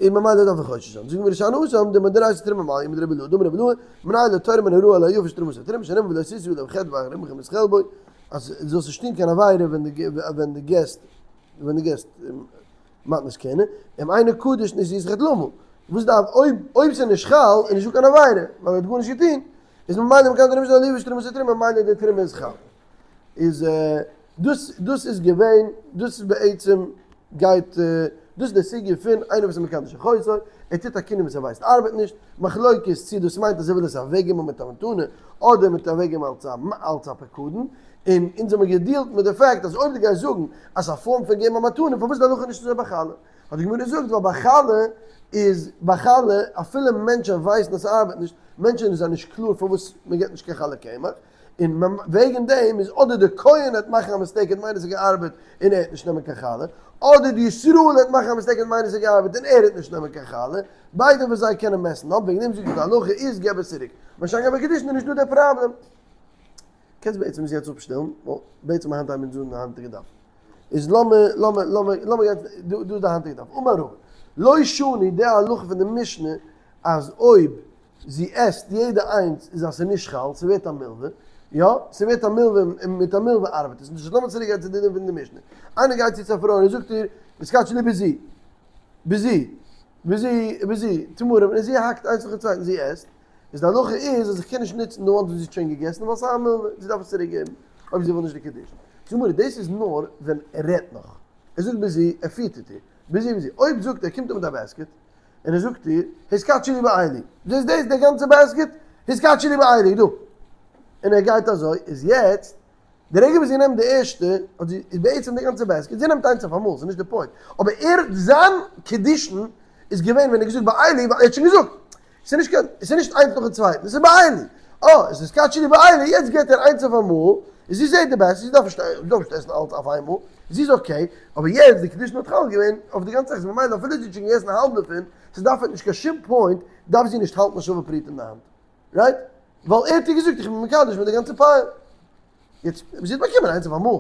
[SPEAKER 1] און ממילא דארף איך חושש זיין. זאגט מיר שאני התם דמדאורייתא תרומה מעליא מדרבי אילעא דאמר רבי אילעא מנין לתורם מן הראוי על היפה שתרומתו תרומה שנאמר ולא תשאו עליו חטא ואחרי עמכם את חלבו אז דו זאלסט נישט טון קיין עבירה ווען דו ווען דו געסט ווען דו געסט מתנות כהונה אם אינו קדוש נשיאת חטא למה וואס דארף אויב אויב ס'איז נישט חל איז נישטא קיין עבירה ווייל ער האט גארנישט געטון איז ממילא מקיים תרומה על היפה שתרומתו תרומה ממילא די תרומה איז חל. איז דאס דאס איז געווען דאס איז בעצם גייט דאס איז די סוגיא פון איינער וואס איז מקדש אחותו, ער טוט א קינוי וואס ער ווייסט ארבעט נישט, מחלוקת צי דאס מיינט אז ער וויל עס אוועקגעבן מיט א מתנה אדער מיט אוועקגעבן אלס א אלס א פקדון, און אונז האמיר געדילט מיט די fact אז אויב דו גייסט זאגן אז ס'איז א form פון געבן א מתנה פארוואס איז די הלכה נישט אזוי ביי חלה? האט די גמרא געזאגט ווייל ביי חלה איז ביי חלה אפילו מענטשען ווייסן אז ס'ארבעט נישט, מענטשען זענען נישט קלאר פארוואס מ'געבט נישט קיין חלה קמח, און וועגן דעם איז אדער די כהן העט מאכן א mistake און מיינען ס'האט געארבעט און ער העט נישט נעמען קיין חלה, אדער די ישראל העט מאכן א mistake און מיינען ס'האט געארבעט און ער העט נישט נעמען קיין חלה, ביידע פון זיי קענען mess ן אפ, וועגן דעם זאג איך די הלכה איז געב עס צוריק. משא כ ביי קידושין איז נישטא די פראבלעם. קענסט בעצם עס יעצט אפשטעלן, ווייל בעצם היינט הייבן אונז אן די היינטיגע דף. איז לאמיר לאמיר לאמיר לאמיר גיין דא דא איז די היינטיגע דף. אמר רבא, לא שנו די הלכה פון די משנה אז אויב זי עסט יעדע איינס איז אז ס'איז נישט חל, ס'ווערט א מלווה, יא, ס'ווערט א מלווה און מיט א מלווה ארבעט עס נישט. לאמיר צוריק גיין צו די דין פון די משנה. איינער גייט צו צו א פרוי און ער זאגט איר, התקדשי לי בזו. בזו, בזו, בזו, תמרים, און זי האקט איינס נאכן צווייטן, זי עסט, איז די הלכה איז אז איך קען נישט נוצן די ones וואס זי האט שוין געגעסן ווייל ס'איז א מלוה, זי דארף עס צוריק געבן אויב זי וויל נישט די קידושין. זאגט די גמרא, דאס איז נאר ווען ער רעדט נאך, ער זאגט בזו, ער פיטערט איר, בזו בזו, אויב זאגט ער קומט ער מיט א basket, און ער זאגט איר, התקדשי לי באלו, זעסט דאס די גאנצע basket? התקדשי לי באלו, דא! און ער גייט אזוי, איז יעצט, די רגע וואס זי נעמט די ערשטע, האט זי, איז בעצם די גאנצע basket, זי נעמט איינס אויף אמאל, ס'איז נישט די point, אבער ער, זיין קידושין איז געווען ווען ער האט געזאגט באלו, ווייל ער האט שוין געזאגט, ס'איז נישט קיין, ס'איז נישט איינס נאכן צווייטן, ס'איז באלו. אה, עס איז התקדשי לי באלו, יעצט געט ער איינס אויף אמאל, און זי זעט די basket, זי דארף נישט, זי דארף נישט עסן אלץ אויף איינמאל, זי איז okay, אבער יעצט די קידושין האט חל געווען אויף די גאנצע זאך, איז ממילא אפילו זי האט שוין געגעסן האלב דערפון, ס'דארף נישט קיין שום point, דארף זי נישט האלטן א שווה פרוטה אין די האנט. right? ווייל ער האט איר געזאגט איך בין מקדש מיט די גאנצע pile. יעצט, זי האט באקומען איינס אויף אמאל.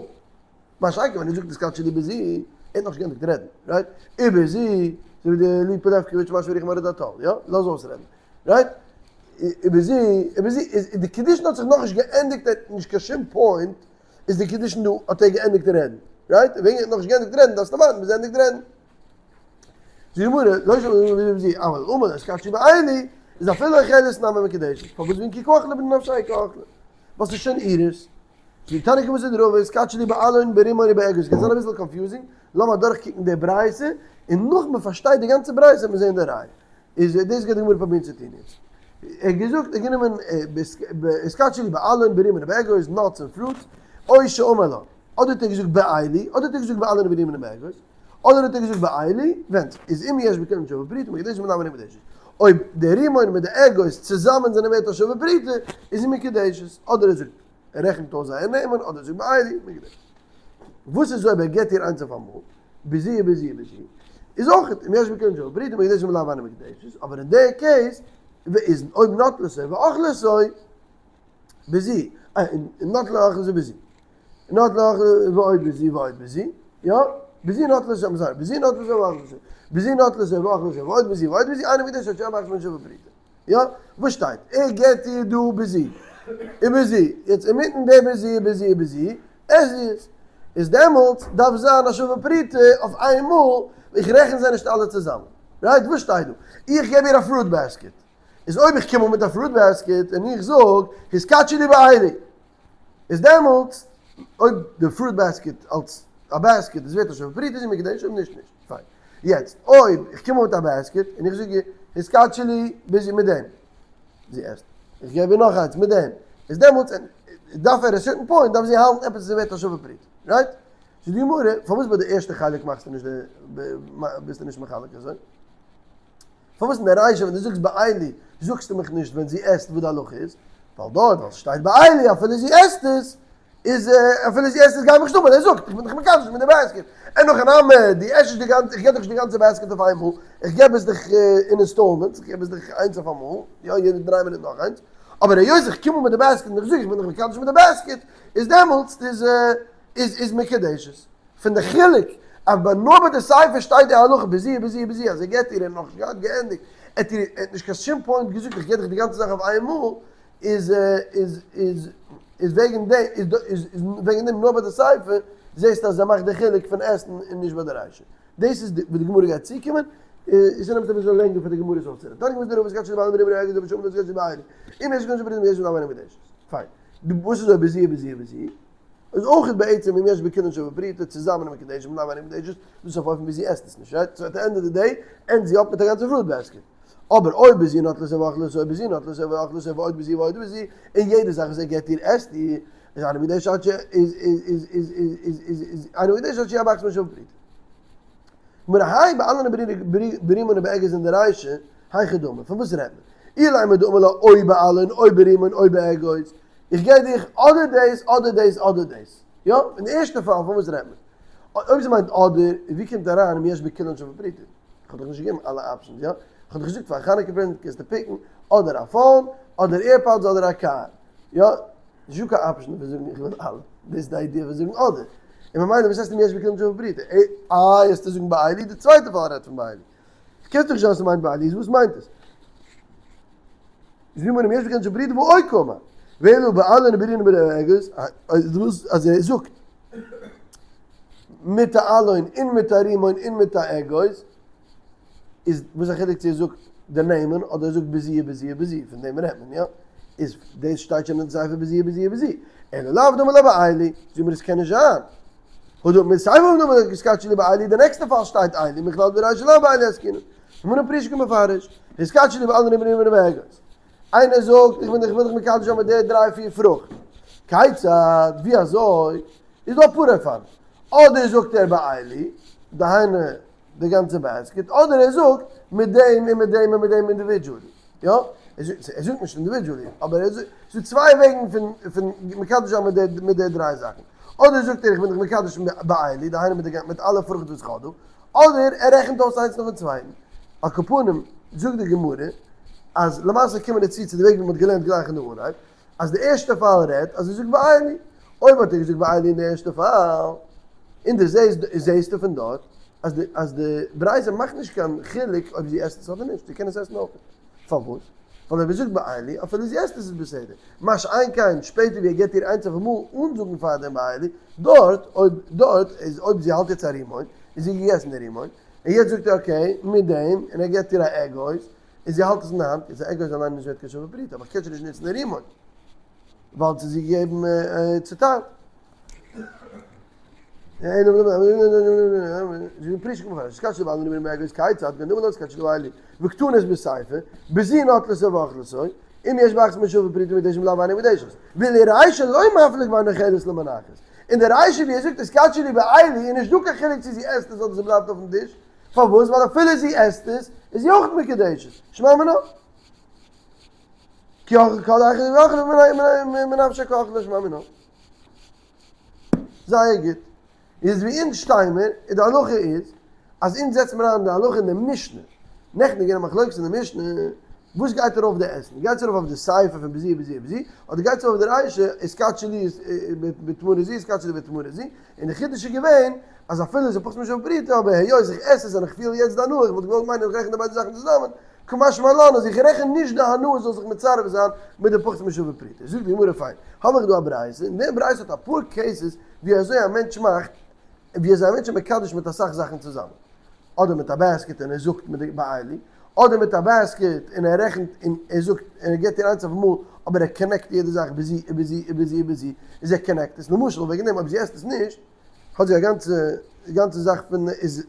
[SPEAKER 1] מה שאין כן ווען ער זאגט התקדשי לי בזו, ער האט נאכנישט געענדיגט רעדן, right? ובזו, אזוי ווי די ליפא לעפקאוויטש משהו ריחם ארעד אטאל, יא? לאז אויסרעדן, right? ובזו, ובזו, איז די קידושין האט זיך נאכנישט געענדיגט, ער האט נישט קיין שום point, איז די קידושין דא האט ער געענדיגט רעדן, right? ווען ער האט נאכנישט געענדיגט רעדן דארפסטו ווארטן ביז ער ענדיגט רעדן. זאגט די גמרא, לא שנו אלא בזו, אבל אמר התקדשי באלו, איז אפילו אוכלת נמי מקודשת, פארוואס וועגן כי קא אכלה בנפשה קא אכלה, ווייל ס'איז שוין אירס. זאגט תנא כוותיה דרבא התקדשי לי באלון ברימון ובאגוז, קען זיין אביסל confusing, לאמיר אדורכקוקן די ברייתא, און נאך מען פארשטייט די גאנצע ברייתא וועט מען זען די ראיה. איז דאס גייט די גמרא פרובירן צו טון יעצט. ער האט געזאגט, ער האט גענומען התקדשי לי באלון ברימון ובאגוז, nuts און fruits, או שאמר לה, אדער האט ער געזאגט באלו, אדער האט ער געזאגט באלון ברימון ובאגוז, אדער האט ער געזאגט באלו, ווענדט זיך, איז אם יש בכולן שווה פרוטה מקודשת אם לאו אינה מקודשת. אויב די רימון מיט די אגוז צוזאמען זענען ווערט א שווה פרוטה, איז זי מקודשת. אדער ער זאגט, ער רעכנט אויס זייער נעמען, אדער ער זאגט באלו, מקודשת. וואס איז אויב ער געבט איר איינס אויף אמאל, בזו ובזו ובזו, איז אויך אם יש בכולן שווה פרוטה מקודשת אם לאו אינה מקודשת, אבער אין די case, איז אויב נטלתו ואכלתו, בזו, נטלתו ואכלתו בזו. נטלה ועוד בזו ועוד בזו, יא? בזו נטלה I'm sorry, בזו נטלתו ואכלתו, בזו נטלתו ואכלתו ועוד בזו ועוד בזו, אינה מקודשת עד שיהא מחצית מהן שווה פרוטה. יא? וואס שטייט? ער געבט איר דא בזו, און בזו, יעצט אינמיטן די בזו בזו בזו, עסט זי עס. איז דעמאלטס דארף זיין א שווה פרוטה אויף איין מאל, איך רעכן זיי נישט אלע צוזאמען. right? וואס שטייט דא? איך געב איר א fruit basket. איז אויב איך קום אן מיט א fruit basket און איך זאג, התקדשי לי באלו. איז דעמאלטס אויב די fruit basket אלס א basket איז ווערט א שווה פרוטה איז זי מקודשת אויב נישט נישט. פיין. יעצט אויב איך קום אן מיט א basket און איך זאג איר התקדשי לי בזו מיט דעם. זי עסט. איך געב איר נאך איינס מיט דעם. איז דעמאלטס דארף at a certain point דארף זי האלטן עפעס וואס איז ווערט א שווה פרוטה. right? זאגט די גמרא פארוואס ביי די ערשטע חלק מאכסטו נישט די ביסטו נישט מחלק אזוי? פארוואס אין די רישא ווען דו זאגסט באלו זאגסטו מיך נישט ווען זי עסט וואס די הלכה איז? ווייל דארט ווייל ס'שטייט באלו אפילו זי עסט עס איז אפילו זי עסט עס גייט מיך נישט אן ווייל ער זאגט איך בין דיך מקדש מיט די basket. אין הכי נמי דו עסט נישט די גאנצע איך געב דיך נישט די גאנצע basket אויף איינמאל איך געב עס דיך אין installments איך געב עס דיך איינס אויף אמאל יא יעדע דריי מינוט נאך איינס אבער היות איך קום אן מיט די basket און איך זאג איך בין דיך מקדש מיט די basket איז דעמאלטס איז איז איז מקודשת. פון די חילוק אז ביי נאר ביי די סיפא שטייט די הלכה בזו ובזו ובזו אז ער געבט איר ער האט נאכנישט געהאט געענדיגט ער האט איר ער האט נישט קיין שום point געזאגט איך געב דיך די גאנצע זאך אויף איינמאל איז איז איז איז וועגן דעם איז איז איז וועגן דעם נאר ביי די סיפא זעסטו אז ער מאכט די חילוק פון עסן און נישט ביי די רישא דאס איז וואו די גמרא גייט צוקומען איז ס'נעמט אביסל לענגער פאר די גמרא עס אויסצורעדן תניא כוותיה דרבא התקדשי לי באלון ברימון ובאגוז או שאמר לה התקדשי לי באלו אם יש בכולן שווה פרוטה מקודשת אם לאו אינה מקודשת פיין וואס איז אויב בזו ובזו ובזו? איז אויך בעצם אם יש בכולן שווה פרוטה צוזאמען מקודשת אם לאו אינה מקודשת, דאס אויף אופן ווי זי עסט עס נישט, right? so at the end of the day ענדט זי אפ מיט א גאנצע fruit basket. אבער אויב בזו נטלתו ואכלתו אויב בזו נטלתו ואכלתו ועוד בזו ועוד בזו, און יעדע זאך וואס ער געבט איר עסט איר, איז אינה מקודשת עד ש איז איז איז איז איז איז איז איז אינה מקודשת עד שיהא מחצית מהן שווה פרוטה. גמרא האי באלון ברימון ובאגוז אין די רישא, היכי דמי, פון וואס רעדט מען? אילימא דאמר לה או באלון או ברימון או באגוז, איך געב דיך אדער דאס אדער דאס אדער דאס. יא? אין די ערשטע פאל פון וואס רעדט מען? אויב זי מיינט אדער, ווי קומט אריין אם יש בכולן שווה פרוטה? איך האב דיך נישט געגעבן אלע options, יא? איך האב דיך געזאגט פאר חנוכה present קענסטו pick ן אדער א phone, אדער AirPods אדער א קאר. יא? נישטא קיין option פון זאגן איך וויל אלע. דאס איז די idea פון זאגן אדער. און ממילא וואס הייסט אם יש בכולן שווה פרוטה? איי וועסטו זאגן באלו? די צווייטע פאל רעדט פון באלו. קענסט דאך נישט זאגן אז ס'מיינט באלו, איז וואס מיינט עס? זאגט מען אם יש בכולן שווה פרוטה והא קאמר, ואלא באלון וברימון ובאגוז, אז ער זאגט מיט א אלון און מיט א רימון און מיט א אגוז. איז וואס א חילוק צו ער זאגט די נעמען אדער ער זאגט בזו ובזו ובזו, פון דעם רעדט מען, יא? איז דאס שטייט שוין אין די סיפא בזו ובזו ובזו, אלא לאו דאמר לה באלו, זאג מיר עס קען נישט זיין. הא דאמר סיפא דאמר לה התקדשי לי באלו, די נעקסטע פאל שטייט אלו, מכלל דרישא לאו באלו עסקינן. גמרא פרישא קא מפרש, התקדשי לי באלו רימון רימון ואגוז. איינער זאגט איך בין איך וויל דיך מקדש זיין מיט די דריי פיר פרוכט. כיצד? ווי אזוי? איז דא אפאר אופנים. אדער זאגט ער באלו, דהיינו די גאנצע basket, אדער ער זאגט מיט דעם און מיט דעם און מיט דעם individually. יא? ער זאגט נישט individually, אבער ער זאגט, ס'איז דא צוויי וועגן פון פון מקדש זיין מיט די מיט די דריי זאכן. אדער זאגט ער איך בין דיך מקדש באלו, דהיינו מיט די מיט אלע פרוכט וואס איך האב דא. אדער ער רעכנט אויס איינס נאכן צווייטן. על כל פנים, זאגט די גמרא, אז למעשה קומען מיר צו צו די וועג ווי מ'האט געלערנט גלייך אין די אנהייב, אז די ערשטע פאל רעדט אז ער זאגט באלו. אויב האט ער געזאגט באלו אין די ערשטע פאל, און די זעהסט זעהסטו פון דארט אז די אז די ברייתא מאכט נישט קיין חילוק אויב זי עסט עס אדער נישט, זי קען עס עסן אויך. פארוואס? ווייל אויב ער זאגט באלו אפילו זי עסט עס איז בסדר. מה שאין כן שפעטער ווי ער געבט איר איינס אויף אמאל אן זאגן פאר דעם באלו, דארט אויב דארט איז אויב זי האלט יעצט א רימון און זי האט געגעסן די רימון, און יעצט זאגט ער okay מיט דעם און ער געבט איר א אגוז און זי האלט עס אין די האנט, איז א אגוז אליין נישט ווערט קיין שווה פרוטה, אבער איך קען שוין נישט נוצן די רימון ווייל ס'איז געגעבן צוטיילט. אין די רישא ווי ער זאגט התקדשי לי באלו איז נישט דא קיין חילוק צו זי עסט עס אדער ס'בלייבט אויפן טיש, פארוואס? ווייל אפילו זי עסט עס איז זי אויך מקודשת, שמע מינה. כי אכל כל אחד ואכל מנפשי כאכל שמע מינה. זייער גוט. איז ווי אונז שטיי מיר, און די הלכה איז, אז אונז זעצט מיר איין די הלכה אין די משנה. נעכטן איז געווען א מחלוקת אין די משנה, וואס גייט ארויף די עסן? גייט עס ארויף אויף די סיפא פון בזו בזו בזו, אדער גייט עס ארויף אויף די רישא, התקדשי לי בתמרה זו, התקדשי לי בתמרה זו, און די חידוש איז געווען, אז אפילו איז פחות משווה פרוטה, אבער היות איך עס עס און איך פיל יעצט די הנאה, איך וואלט געוואלט מיינען איך רעכן די ביידע זאכן צוזאמען, קא משמע לן אז איך רעכן נישט די הנאה זאל זיך מצרף זיין מיט די פחות משווה פרוטה. זאגט די גמרא פיין, האב איך דא א ברייתא, און די ברייתא האט אפאר cases ווי אזוי א מענטש מאכט, ווי אזוי א מענטש איז מקדש מיט אסאך זאכן צוזאמען. אדער מיט א basket און ער זאגט מיט די באלו, אדער מיט א basket און ער רעכנט און ער זאגט און ער געבט איר איינס אויפן מאל, אבער ער connect יעדע זאך בזו ובזו ובזו ובזו, איז ער connect עס, למשל וועגן דעם אויב זי עסט עס נישט, האט זי א גאנצע גאנצע זאך פון איז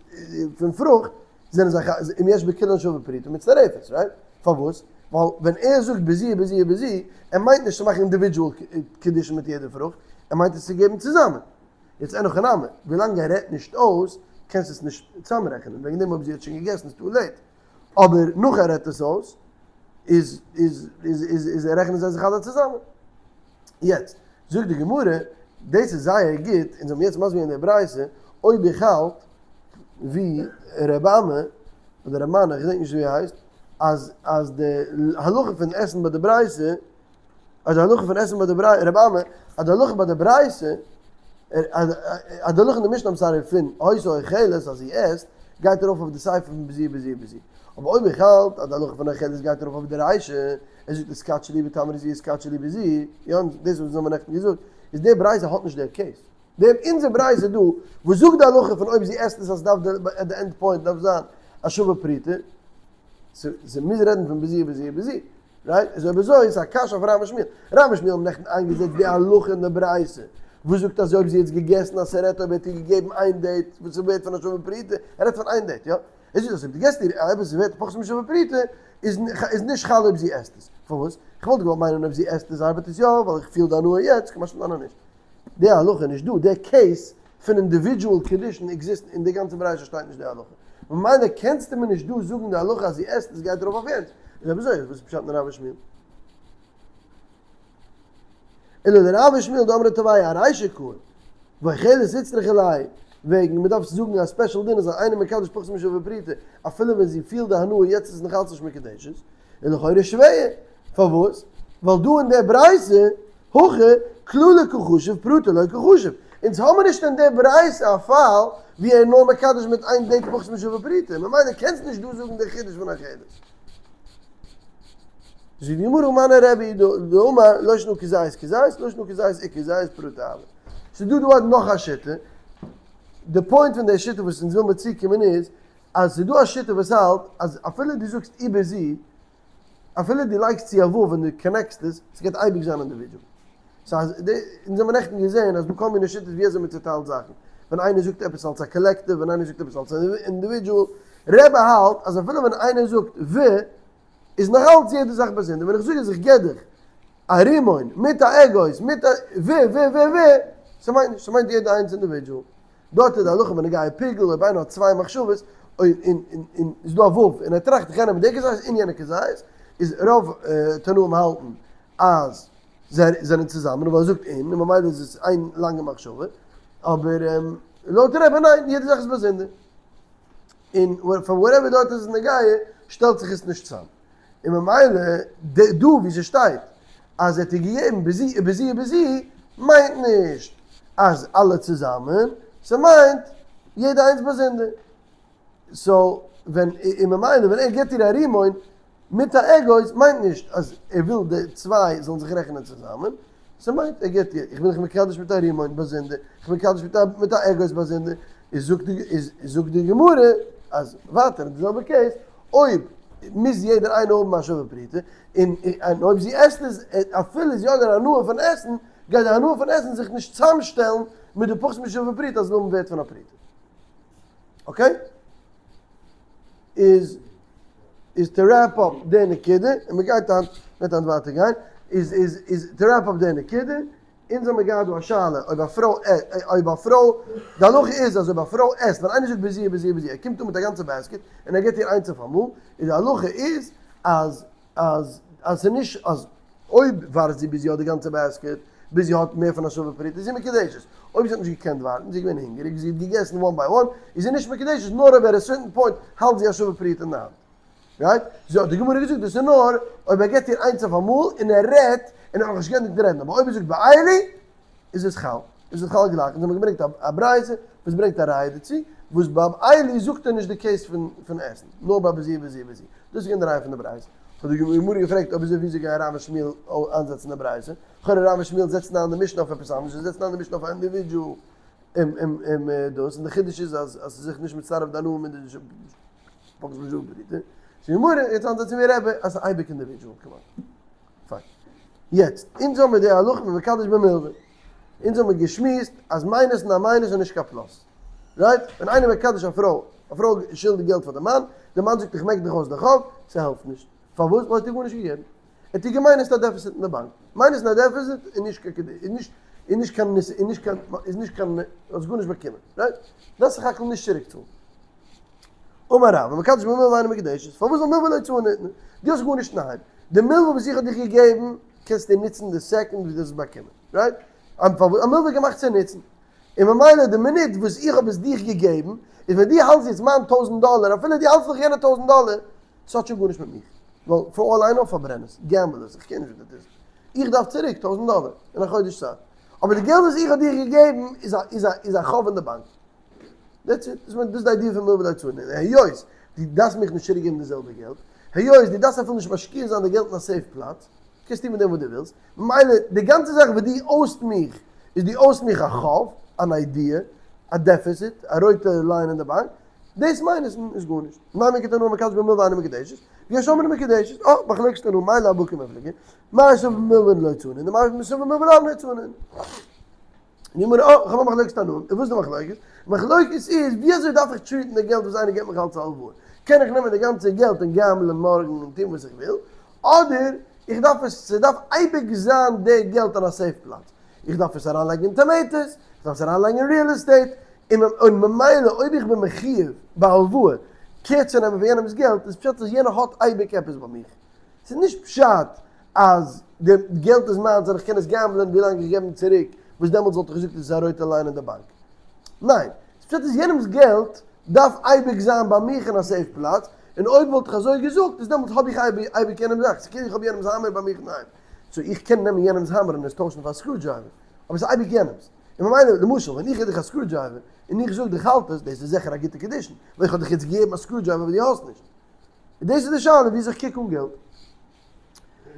[SPEAKER 1] פון פרוכט, זענען זיי אם יש בכולן שווה פרוטה מצטרפת, right? פארוואס? ווייל ווען ער זאגט בזו ובזו ובזו, ער מיינט נישט צו מאכן individual קידושין מיט יעדע פרוכט, ער מיינט עס צו געבן צוזאמען. יעצט אין הכי נמי, ווילאנג ער רעדט נישט אויס, קענסטו עס נישט צוזאמרעכענען, וועגן דעם אויב זי האט שוין געגעסן איז too late. אבער נאך ער רעדט עס אויס, איז איז איז איז איז רעכענען זיי זיך אלע צוזאמען. יעצט, זאגט די גמרא, דאס איז זייער גוט, אונז האבן יעצט מסביר געווען די ברייתא, אויב איך האלט ווי ר' אמי, אדער ר' מני, איך געדענק נישט ווי ער הייסט, אז אז די הלכה פון עסן ביי די ברייתא, אז די הלכה פון עסן ביי די ברייתא, ר' אמי, אז די הלכה ביי די ברייתא, אז די הלכה אין די משנה I'm sorry פון היתה אוכלת אז זי עסט, גייט ארויף אויף די סיפא פון בזו בזו בזו. אבער אויב איך האלט אז די הלכה פון אוכלת גייט ארויף אויף די רישא, ער זאגט התקדשי לי בתמרה זו התקדשי לי בזו, יא, דאס וואס אונז האבן נעכטן געזאגט, איז די ברייתא האט נישט דער case. די אונזער ברייתא דא, וואס זאגט די הלכה פון אויב זי עסט עס אז ס'דארף די at the end point דארף זיין א שווה פרוטה, ס'מוז רעדן פון בזו בזו בזו, right? איז אויב אזוי איז א קשיא אויף רב ושמואל. רב ושמואל האבן נעכטן איינגעזעצט די הלכה אין די ברייתא, וואס זאגט אז אויב זי האט געגעסן אז ס'רעדט אויב ער האט איר געגעבן איין date וואס איז ווערט פון א שווה פרוטה, ער רעדט פון איין date, יא? ער זאגט אז אויב דו געסט איר עפעס וואס איז ווערט פחות משווה פרוטה, איז איז נישט חל אויב זי עסט עס. פארוואס? איך וואלט געוואלט מיינען אויב זי עסט עס ארבעט עס יא, ווייל איך פיל די הנאה יעצט, קא משמע לן אז נישט. די הלכה איז נישט דא, די case פון individual קידושין exist אין די גאנצע ברייתא שטייט נישט די הלכה. ממילא קענסטו מיר נישט דא זאגן די הלכה אז זי עסט עס גייט ארויף אויף יענץ. איז אויב אזוי וואס איז פשט אין רב ושמואל? אלא לרב ושמואל דאמרי תרוייהו ארישא קאי, ואוכלת איצטריכא ליה, וועגן מען דארף זאגן א special דין אז איינער מקדש פחות משווה פרוטה אפילו ווען זי פילט די הנאה יעצט איז עס נאכאלץ נישט מקודשת, איז לכאורה שווער, פארוואס? ווייל דא אין דער ברייתא, הכא, כללא קא חשיב פרטא לא קא חשיב, אונז האמיר נישט אין דער ברייתא א פאל ווי ער איז נאר מקדש מיט איין date פחות משווה פרוטה, ממילא קענסט נישט דא זאגן דער חידוש פון אוכלת. זאגט די גמרא מני רבי דאמר לא שנא כזית כזית לא שנא כזית וכזית פרוטה הוי. ס'איז דא דא נאך א שיטה, די point פון די שיטה וואס אונז וויל מיר צוקומען איז. אז ס'איז דא א שיטה וואס האלט אז אפילו דו זאגסט איבער זי, אפילו דו לייגסט צו א ו' ווען דו connect סט עס, ס'גייט אייביג זיין individual. סא אז די, אונז האבן נעכטן געזען אז דא כל מיני שיטות ווי אזוי מ'צוטיילט זאכן. ווען איינער זאגט עפעס אלס א collective, ווען איינער זאגט עפעס אלס א individual. רבי האלט אז אפילו ווען איינער זאגט ו, איז נאך אלץ יעדע זאך באזונדער. ווען איך זאג אז איך געב דיך א רימון מיט א אגוז מיט א ו ו ו ו, ס'מיינט נישט, ס'מיינט יעדע איינס individual. דארט איז די הלכה בנוגע פיגול אויב איינער האט צוויי מחשבות און און און איז דא א ו' און ער טראכט איך גיי נעמען די כזית און יענע כזית איז רוב תנאים האלטן אז זיי זענען צוזאמען ווייל ער זאגט און און ממילא איז עס איין לאנגע מחשבה אבער לויט רבי ניין יעדע זאך איז באזונדער און פאר whatever דארט איז נוגע שטעלט זיך עס נישט צאם. און ממילא דא ווי ס'שטייט אז ער האט איר געגעבן בזו ובזו ובזו מיינט נישט אז אלע צוזאמען, ס'מיינט יעדע איינס באזונדער. so ווען און ממילא ווען ער געבט איר א רימון מיט א אגוז מיינט נישט אז ער וויל די צוויי זאלן זיך רעכענען צוזאמען, ס'מיינט ער געבט איר, איך בין דיך מקדש מיט א רימון באזונדער, איך בין מקדש מיט א אגוז באזונדער, איז זאגט די איז זאגט די גמרא אז ווייטער אין די זעלבע case אויב מוז יעדער איינער האבן א שווה פרוטה, און און אויב זי עסט עס, אפילו זי האט דער הנאה פון עסן, גייט די הנאה פון עסן זיך נישט צוזאמשטעלן מיט די פחות משווה פרוטה אז עס זאל האבן ווערט פון א פרוטה. okay? איז איז to wrap up די נקודה, און מען גייט היינט מען וועט היינט ווייטער גיין, איז איז איז to wrap up די נקודה, אונז האמיר געהאט דא א שאלה אויב א פרוי אויב א פרוי, די הלכה איז אז אויב א פרוי עסט, ווען איינער זאגט בזו בזו בזו, ער קומט אן מיט א גאנצע basket און ער געבט איר איינס אויף אמאל, איז די הלכה איז אז אז אז ס'איז נישט אז אויב ווארט זי ביז זי האט די גאנצע basket, ביז זי האט מער פון א שווה פרוטה איז זי מקודשת, אויב זי האט נישט געקענט ווארטן, זי איז געווען הונגעריג, זי האט געגעסן one by one, איז זי נישט מקודשת, נאר אויב at a certain point האלט זי א שווה פרוטה אין די האנט. right? זי האט די גמרא געזאגט דאס איז נאר אויב ער געבט איר איינס אויף אמאל און ער רעדט און ער האט נאכנישט געענדיגט רעדן, אבער אויב ער זאגט באלו איז עס חל, איז עס חל גלייך, אונז האבן געברענגט א ברייתא וואס ברענגט א ראיה דערצו, וואס ביי באלו זאגט ער נישט די case פון פון עסן, נאר ביי בזו בזו בזו, דאס איז געווען די ראיה פון די ברייתא. האט די גמרא געפרעגט אויב אזוי וויאזוי גייען רב און שמואל איינזעצן די ברייתא? לכאורה רב און שמואל זעצן איין די משנה אויף עפעס אנדערש, זיי זעצן איין די משנה אויף א individual דאס, און די חידוש איז אז עס איז זיך נישט מצטרף די הנאה מיט די פאקס משוגע ברידער. ס'איז גמרא, יעצט אנדערש צו מיר רבי, אז ס'איז אייביג individual כמעט. פיין. יעצט, אונז האמיר די הלכה פון מקדש במלוה. אונז האמיר געשמועסט אז מיינוס און א מיינוס איז נישט קיין plus. right? ווען איינער מקדש א פרוי, א פרוי איז שולדיג געלט פאר די מאן, די מאן זאגט איך מעק דיך אויס די חוב, ס'העלפט נישט. פארוואס? ווייל ער האט איר גארנישט געגעבן. ער האט איר געמיינוסט א deficit אין די באנק. מיינוס אין א deficit איז נישט קיין כדי, איז נישט, איז נישט קיין, איז נישט קיין, איז נישט קיין, האסט גארנישט באקומען. right? דארפסט סך הכל נישט צוריקצאלן. אמר רב, המקדש במלוה אינה מקודשת, פארוואס זאל מלוה להוצאה ניתנה? דו האסט גארנישט אינדערהיים, די מלוה וואס איך האב דיך געגעבן קענסטו נוצן די second ווי דו האסט עס באקומען, right? א מלוה איז געמאכט צו נוצן, און ממילא די מינוט וואס איך האב עס דיך געגעבן, איז ווען דו האלטסט יעצט מיין טויזענט דאלער, אפילו דו האלטסט נאך יענע טויזענט דאלער, ס'האט שוין גארנישט מיט מיך, ווייל for all I know פארברען עס, gamble עס, איך קער נישט וואס דו טוסט, איך דארף צוריק טויזענט דאלער אין א חודש צייט, אבער די געלט וואס איך האב דיר געגעבן איז א איז א איז א חוב אין די באנק. that's it, דאס מיינט דאס איז די idea פון מלוה להוצאה, און היות דו דארפסט מיך נישט צוריק געבן די זעלבע געלט, היות דו דארפסט אפילו נישט משקיע זיין די געלט אין א safe פלאץ, קענסט טון מיט דעם וואס דו ווילסט, ממילא די גאנצע זאך וואס דו owe סט מיך, איז דו owe סט מיך א חוב, אן idea, א deficit, א רויטע line אין די באנק, דאס מיינוס'ן איז גארנישט. נימא כתנאי מקדש במלוה אינה מקודשת, ויש אומרים מקודשת, אה, מחלוקת תנאים, מאי לאו בהא קמיפלגי, מר סבר במלוה להוצאה נינהו, מר סבר במלוה לאו להוצאה נינהו. די גמרא, אה, כ'האב א מחלוקת תנאים, און וואס איז די מחלוקת? מחלוקת איז, ווי אזוי דארף איך treat ן די געלט וואס איינער געבט מיך אלס הלוואה? קען איך נעמען די גאנצע געלט און gamble ען מארגן און טון וואס איך וויל? אדער איך דארף עס, ס'דארף אייביג זיין די געלט אין א safe פלאץ. איך דארף עס אריינלייגן אין tomatoes, איך דארף עס אריינלייגן אין real estate, און ממילא אויב איך בין מחיוב בהלוואה care צו נעמען פון יענעמ'ס געלט, איז פשט אז יענער האט אייביג עפעס ביי מיך. ס'איז נישט פשט אז די געלט איז מיינס און איך קען עס gamble ען ווילאנג איך געב אים צוריק, וואס דעמאלטס וואלט איך געזאגט עס איז א רויטע line אין די באנק. ניין, ס'פשט איז יענעמ'ס געלט דארף אייביג זיין ביי מיך אין א safe פלאץ, און אויב וואלט איך אזוי געזאגט איז דעמאלטס האב איך אייביג יענעמ'ס זאך, ס'איז כאילו איך האב יענעמ'ס האמער ביי מיך אינדערהיים. so איך קען נעמען יענעמ'ס האמער און עס טוישן פאר א screwdriver, אבער ס'איז אייביג יענעמ'ס. און ממילא למשל ווען איך גיב דיך א screwdriver און איך זאג דיך האלט עס, דאס איז זיכער א גוטע קידושין, ווייל איך האב דיך יעצט געגעבן א screwdriver וואס דו האסט נישט. און דאס איז די שאלה ווי אזוי איך קוק אן געלט.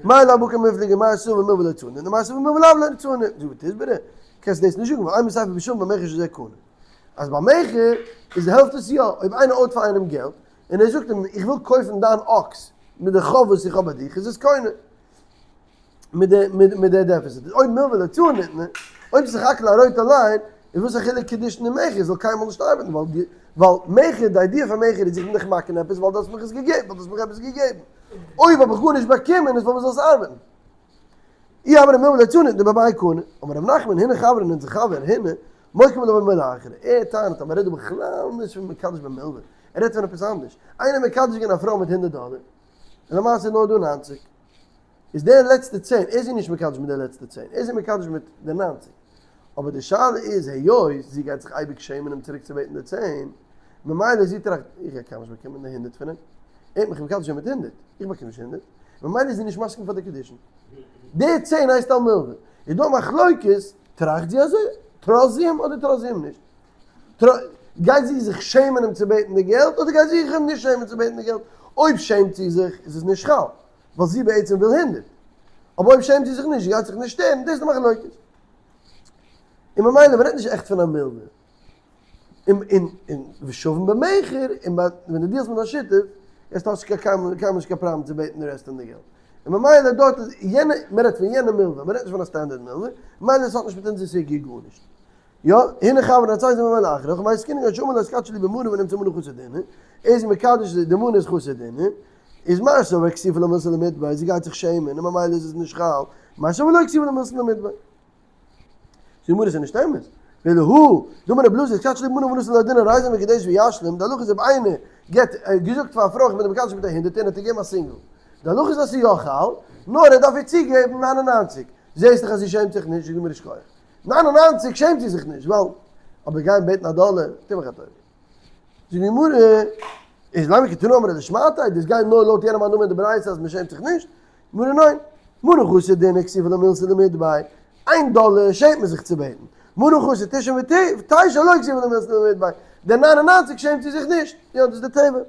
[SPEAKER 1] מאי לאו בהא קמיפלגי מר סבר מלוה להוצאה ניתנה מר סבר מלוה לאו להוצאה ניתנה. זאג ותסברא, קענסט דאס נישט זאגן ווייל אימא סיפא בית שמאי במכר שזה קנה. אז ביי מכר איז העלפט עס יא, אויב איינער owed פאר איינעם געלט, און ער זאגט אים איך וויל קויפן דיין אקס מיט די חוב וואס איך האב ביי דיך, איז עס קונה. מיט די מיט די deficit. אויב מלוה להוצאה ניתנה, אויב ס'איז סך הכל א רויטע line, איז וואס א חילוק קידושין און מכר, זאל קיינמאל נישט ארבעטן, ווייל ווייל מכר, די idea פון מכר איז איך בין דיך מקנה עפעס ווייל דו האסט מיך עס געגעבן, ווייל דו האסט מיך עפעס געגעבן. אויב האב איך גארנישט באקומען איז פארוואס זאל עס ארבעטן? אי אמרת מלוה להוצאה ניתנה במאי קנה, אמר רב נחמן הנה חברין אונזער חבר הנה מוקים עליו במלוה לאחר, ער טענה'ט אז מ'רעדט דא בכלל נישט פון מקדש במלוה, ער רעדט פון עפעס אנדערש, איינער מקדש געווען א פרוי מיט הונדערט דאלער, און למעשה איז נאר דא ניינציג, איז די לעצטע צען, ער איז איר נישט מקדש מיט די לעצטע צען, ער איז איר מקדש מיט די ניינציג, אבער די שאלה איז היות זי גייט זיך אייביג שעמען אים צוריק צו בעטן די צען, ממילא זי טראכט איך גיי קיינמאל נישט באקומען די הונדערט פון אים, ער האט מיך מקדש געווען מיט הונדערט, איך באקום נישט הונדערט, ממילא איז זי נישט מסכים פאר די קידושין. די צען הייסט א מלווה. איז דא א מחלוקת, טראכט זי אזוי, trust זי אים אדער trust זי אים נישט? גייט זי זיך שעמען אים צו בעטן די געלט אדער גייט זי זיך נישט שעמען צו בעטן די געלט? אויב שעמט זי זיך איז עס נישט חל, ווייל זי בעצם וויל הונדערט. אבער אויב שעמט זי זיך נישט, זי גייט זיך נישט שטערן, דאס איז די מחלוקת. און ממילא מ'רעדט נישט עכט פון א מלווה. און און און ושווין במכר, און ביי ווען דו deal סט מיט א שותף, יעצט האסטו קיין קיינמאל קיינמאל נישט קיין פראבלעם צו בעטן די רעסט פון די געלט. און ממילא דארט איז יענע, מ'רעדט פון יענע מלווה, מ'רעדט נישט פון א standard מלווה, ממילא עס האט נישט מיט אונזער סוגיא גארנישט. יא, הנה חבר הצייז ממילא אחר, איך ווייס קינד שאמר לו התקדשי לי במנה ונמצא מנה חסר דינא, ער איז מקדש די מנה איז חסר דינא, איז מר סבר כתיבא לא מילתא למיתבא, זי גייט זיך שעמען און ממילא איז עס נישט חל, מר סבר לא כתיבא לא מילתא למיתבא. זאגט גמרא ס'איז נישט אמת, ואלא הא, דאמר רבי אלעזר התקדשי לי במנה ונתן לה דינר הרי זו מקודשת וישלים, די הלכה איז אויב איינער געט געזאגט פאר א פרוי איך בין דיר מקדש מיט א הונדערטער און האט איר געגעבן א single, די הלכה איז אז ס'איז יא חל, נאר ער דארף איר צוגעבן 99, זעסט דאך אז זי שעמט זיך נישט, זאגט גמרא שכוח. 99 שעמט זי זיך נישט ווייל אבער גיין בעטן א דאלער טו מיך א טובה. זאגט די גמרא איז לימא כתנא אמרה לשמעתיה דאס גייט נאר לויט יענעם מאן דאמר אין די ברייתא אז מען שעמט זיך נישט, גמרא ניין, מנה חסר דינר כתיבא לה מילתא למיתבעי, איין דאלער שעמט מען זיך צו בעטן, מנה חסר תשעים ותשע לא כתיבא לה מילתא למיתבעי, די 99 שעמט זי זיך נישט, יא דאס איז די טבע. זאגט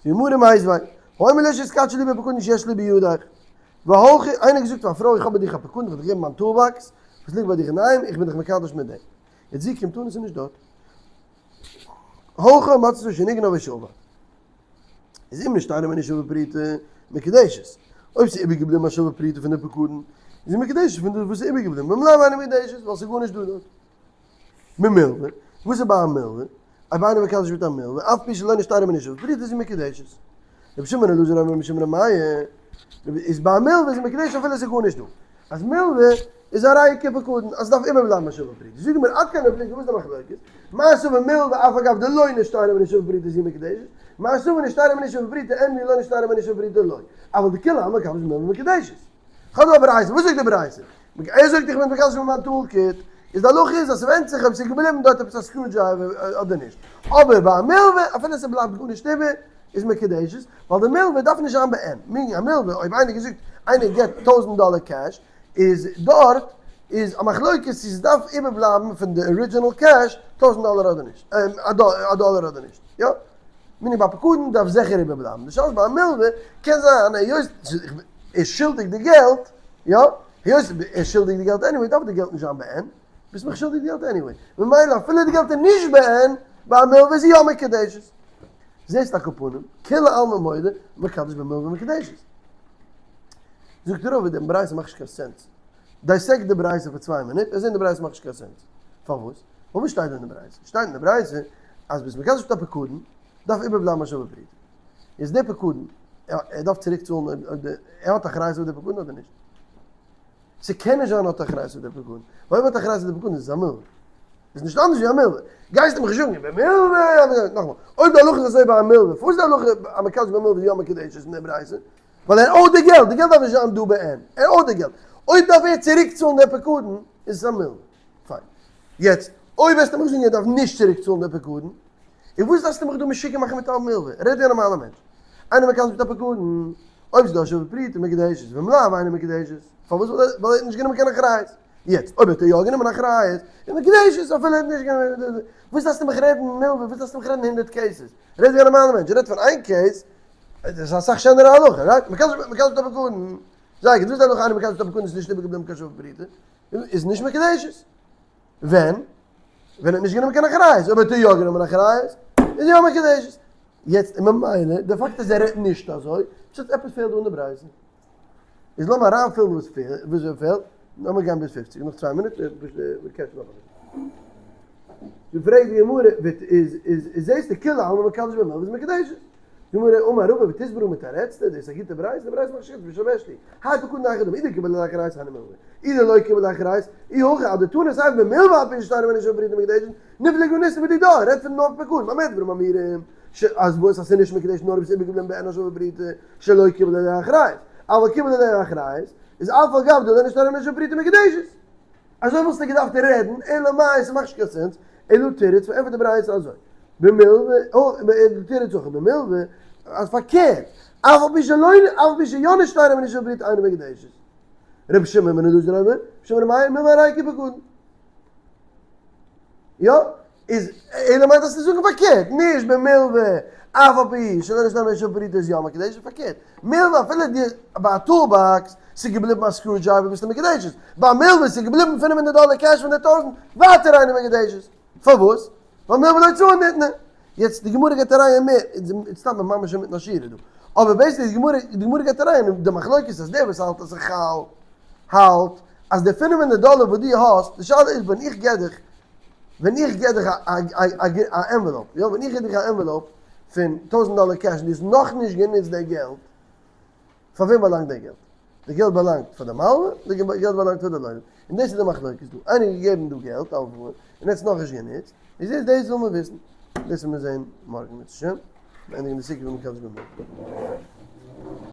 [SPEAKER 1] די גמרא מיתיבי, האומר לאשה התקדשי לי בפקדון שיש לי בידך, והלכה, איינער האט געזאגט פאר א פרוי איך האב ביי דיך א פקדון איך האב דיך געגעבן מיין toolbox וואס ליגט ביי דיך אינדערהיים איך בין דיך מקדש מיט דעם, יעצט זי קומט אן עס איז נישט דארט, הלכה ומצאה שנגנב או שאבד, איז אם נשתייר ממנו שווה פרוטה מקודשת, אויב ס'איז איבערגעבליבן א שווה פרוטה פון די פקדון, איז זי מקודשת פון דאס וואס איז איבערגעבליבן, ואם לאו אינה מקודשת, ווייל ס'איז גארנישט דא דארט. ממלוה, וואס איז ביי א מלוה? אויב איינער מקדש מיט א מלוה, אף פי שלא נשתיירה ממנו שווה פרוטה איז זי מקודשת. רבי שמעון אלעזר אומר משום רבי מאיר, איז ביי א מלוה איז זי מקודשת אפילו עס איז גארנישט דא. אז מלוה איז א ראיה כפקדון אז עס דארף איבערבלייבן א שווה פרוטה. זאגט מיר עד כאן לא פליגי וואס איז די מחלוקת? מר סבר מלוה אף על גב דלא נשתיירה ממנו שווה פרוטה איז זי מקודשת, מר סבר נשתיירה ממנו שווה פרוטה אין ואי לא נשתיירה ממנו שווה פרוטה לא. אבל דכולי עלמא מקדש במלוה מקודשת. כ'האב דא א ברייתא, וואס זאגט די ברייתא? ער זאגט איך בין מקדש מיט מיין toolkit, איז די הלכה איז אז ס'ווענדט זיך אויב ס'איז געבליבן דארט עפעס א screwdriver אדער נישט, אבער ביי א מלווה אפילו ס'בלייבט גארנישט איבער איז מקודשת, ווייל די מלווה דארף נישט זיין בעין, meaning א מלווה אויב איינער געזאגט איינער געבט טויזנט דאלער cash איז דארט איז א מחלוקת צו ס'דארף איבערבלייבן פון די original cash טויזנט דאלער אדער נישט, א דאלער אדער נישט, יא? meaning ביי פקדון דארף זיכער איבערבלייבן, די שאלה איז ביי א מלווה קען זיין היות ער איז שולדיג די געלט, יא, היות ער איז שולדיג די געלט anyway דארף די געלט נישט זיין בעין, ביסט מיך שולדיג די געלט anyway, ממילא אפילו די געלט איז נישט בעין, ביי א מלווה איז יא מקודשת. זעסט על כל פנים, כולי עלמא מודה, מקדש במלווה מקודשת. זאגט רבא די ברייתא מאכט נישט קיין sense. dissect די ברייתא פאר צוויי מינוט, וועסט זען די ברייתא מאכט נישט קיין sense. פארוואס? ווייל וואס שטייט דא אין די ברייתא? שטייט אין די ברייתא אז ביסט מקדש מיט א פקדון, דארף איבערבלייבן א שווה פרוטה. איז די פקדון, ער דארף צוריק צאלן אויב די, ער האט אחריות אויף די פקדון אדער נישט? ס'קען נישט זיין האט אחריות אויף די פקדון, ווייל אויב האט אחריות אויף די פקדון איז עס א מלווה. איז נישט אנדערש ווי א מלווה. גייסטו מיך זאגן ביי מלווה, נאכאמאל, אויב די הלכה איז אזוי ביי א מלווה, פארוואס איז די הלכה אז מקדש במלווה איז יא מקודשת אין די ברייתא? ווייל ער owed די געלט, די געלט דארף נישט זיין דא בעין, ער owed די געלט. אויב דארף ער צוריק צאלן די פקדון, איז עס א מלווה. פיין. יעצט, אויב וועסטו מיך זאגן ער דארף נישט צוריק צאלן די פקדון, און וואס דארפסטו מיך דא משוגע מאכן מיט א מלווה? רעד ווי א נארמאלער מענטש. איינער מקדש מיט א פקדון, אויב ס'איז דא א שווה פרוטה מקודשת, ואם לאו אינה מקודשת. פארוואס? ווייל ער האט נישט גענומען קיין אחריות. יעצט, אויב האט ער יא גענומען אחריות, איז מקודשת אפילו ער האט נישט גענומען. וואס דארפסטו מיך רעדן מלווה? וואס דארפסטו מיך רעדן הונדערט cases? רעד ווי א נארמאלער מענטש. רעד פון איין case, דאס איז אסאך שענערע הלכה, right? מקדש מיט א פקדון. זייער גוט. וואס איז די הלכה איינער מקדש מיט א פקדון איז נישט איבערגעבליבן קיין שווה פרוטה? איז נישט מקודשת. ווען? ווען ער האט נישט גענומען קיין אחריות, אויב האט ער יא גענומען אחריות, איז יא מקודשת. יעצט און ממילא, די פאקט אז ער רעדט נישט אזוי, פשט עפעס פעלט דא אין די ברייתא. איז לאמיר אריינפילן וואס וואס פעלט, לאמיר גיין ביז פופציג, נאך צוויי מינוט, מיר catch ן נאך אביסל. די פרעגט די גמרא, וועט איז איז איז זעסטו כולי עלמא מקדש במלוה איז מקודשת. די גמרא אמר רבא ותסברא מתרצתא, דאס איז א גוטע ברייתא, די ברייתא מאכט נישט קיין משבשתי, האי פקדון היכי דמי, אי דקיבל עליה אחריות היינו מלוה, אי דלא קיבל אחריות, אי הכי עד דתנא סיפא במלוה על פי שנשתיירה הימנה שווה פרוטה מקודשת, ניפלוג וניסתור בדידה, רעדט פון נאר פקדון, במה דברים אמורים, ש אז וואס אז ס'איז נישט מקודשת נאר אויב ס'איז איבערגעבליבן בעין שווה פרוטה, שלא קיבל עליה אחריות, אבל קיבל עליה אחריות, איז אף על גב דלא נשתיירה הימנה שווה פרוטה מקודשת. אזוי וואלסטו געדארפט רעדן, אלא מאי ס'מאכט נישט קיין sense, אלא תירוץ פארענטפערט די ברייתא אזוי, במלוה, אלא תירוץ הכא במלוה, אז פארקערט, אף על פי שלא, אף על פי שיא נשתיירה הימנה שווה פרוטה אינה מקודשת. רבי שמעון בן אלעזר אומר, משום ר' מאיר מלוה הרי כפקדון. יא? איז אלא מאי דארפסטו זאגן פארקערט, נישט במלוה, אף על פי שלא נשתיירה הימנה שווה פרוטה איז יא מקודשת, פארקערט, מלוה אפילו די ביי א tool box ס'איז געבליבן א screw driver ביסטו מקודשת, ביי מלוה ס'איז געבליבן 500 דאלער קעש פון די טויזנט, ווייטער אינה מקודשת. פארוואס? ווייל מלוה להוצאה ניתנה. יעצט די גמרא גייט אריין אין מער, איצט סתם ממש אינמיטן א שיעור דא, אבער basically די גמרא, די גמרא גייט אריין אין די מחלוקת אז דער וואס האלט אז ס'חל האלט אז די 500 דאלער וואס דו האסט, די שאלה איז ווען איך געב דיך ווען איך געב דיך א envelope, יא, ווען איך געב דיך א envelope פון טויזנט דאלער קעש און דו האסט נאכנישט גענוצט די געלט, פאר וועם באלאנגט די געלט? די געלט באלאנגט פאר די מלווה, די געלט באלאנגט פאר די לווה. און דאס איז די מחלוקת דא. איינער האט געגעבן דא געלט, הלוואה, און ער האט עס נאכנישט גענוצט, איז דאס דאס וויל מען וויסן. דאס וועל מיר זען מארגן בעז ה. מיר ענדיגן די סוגיא פון מקדש במלוה.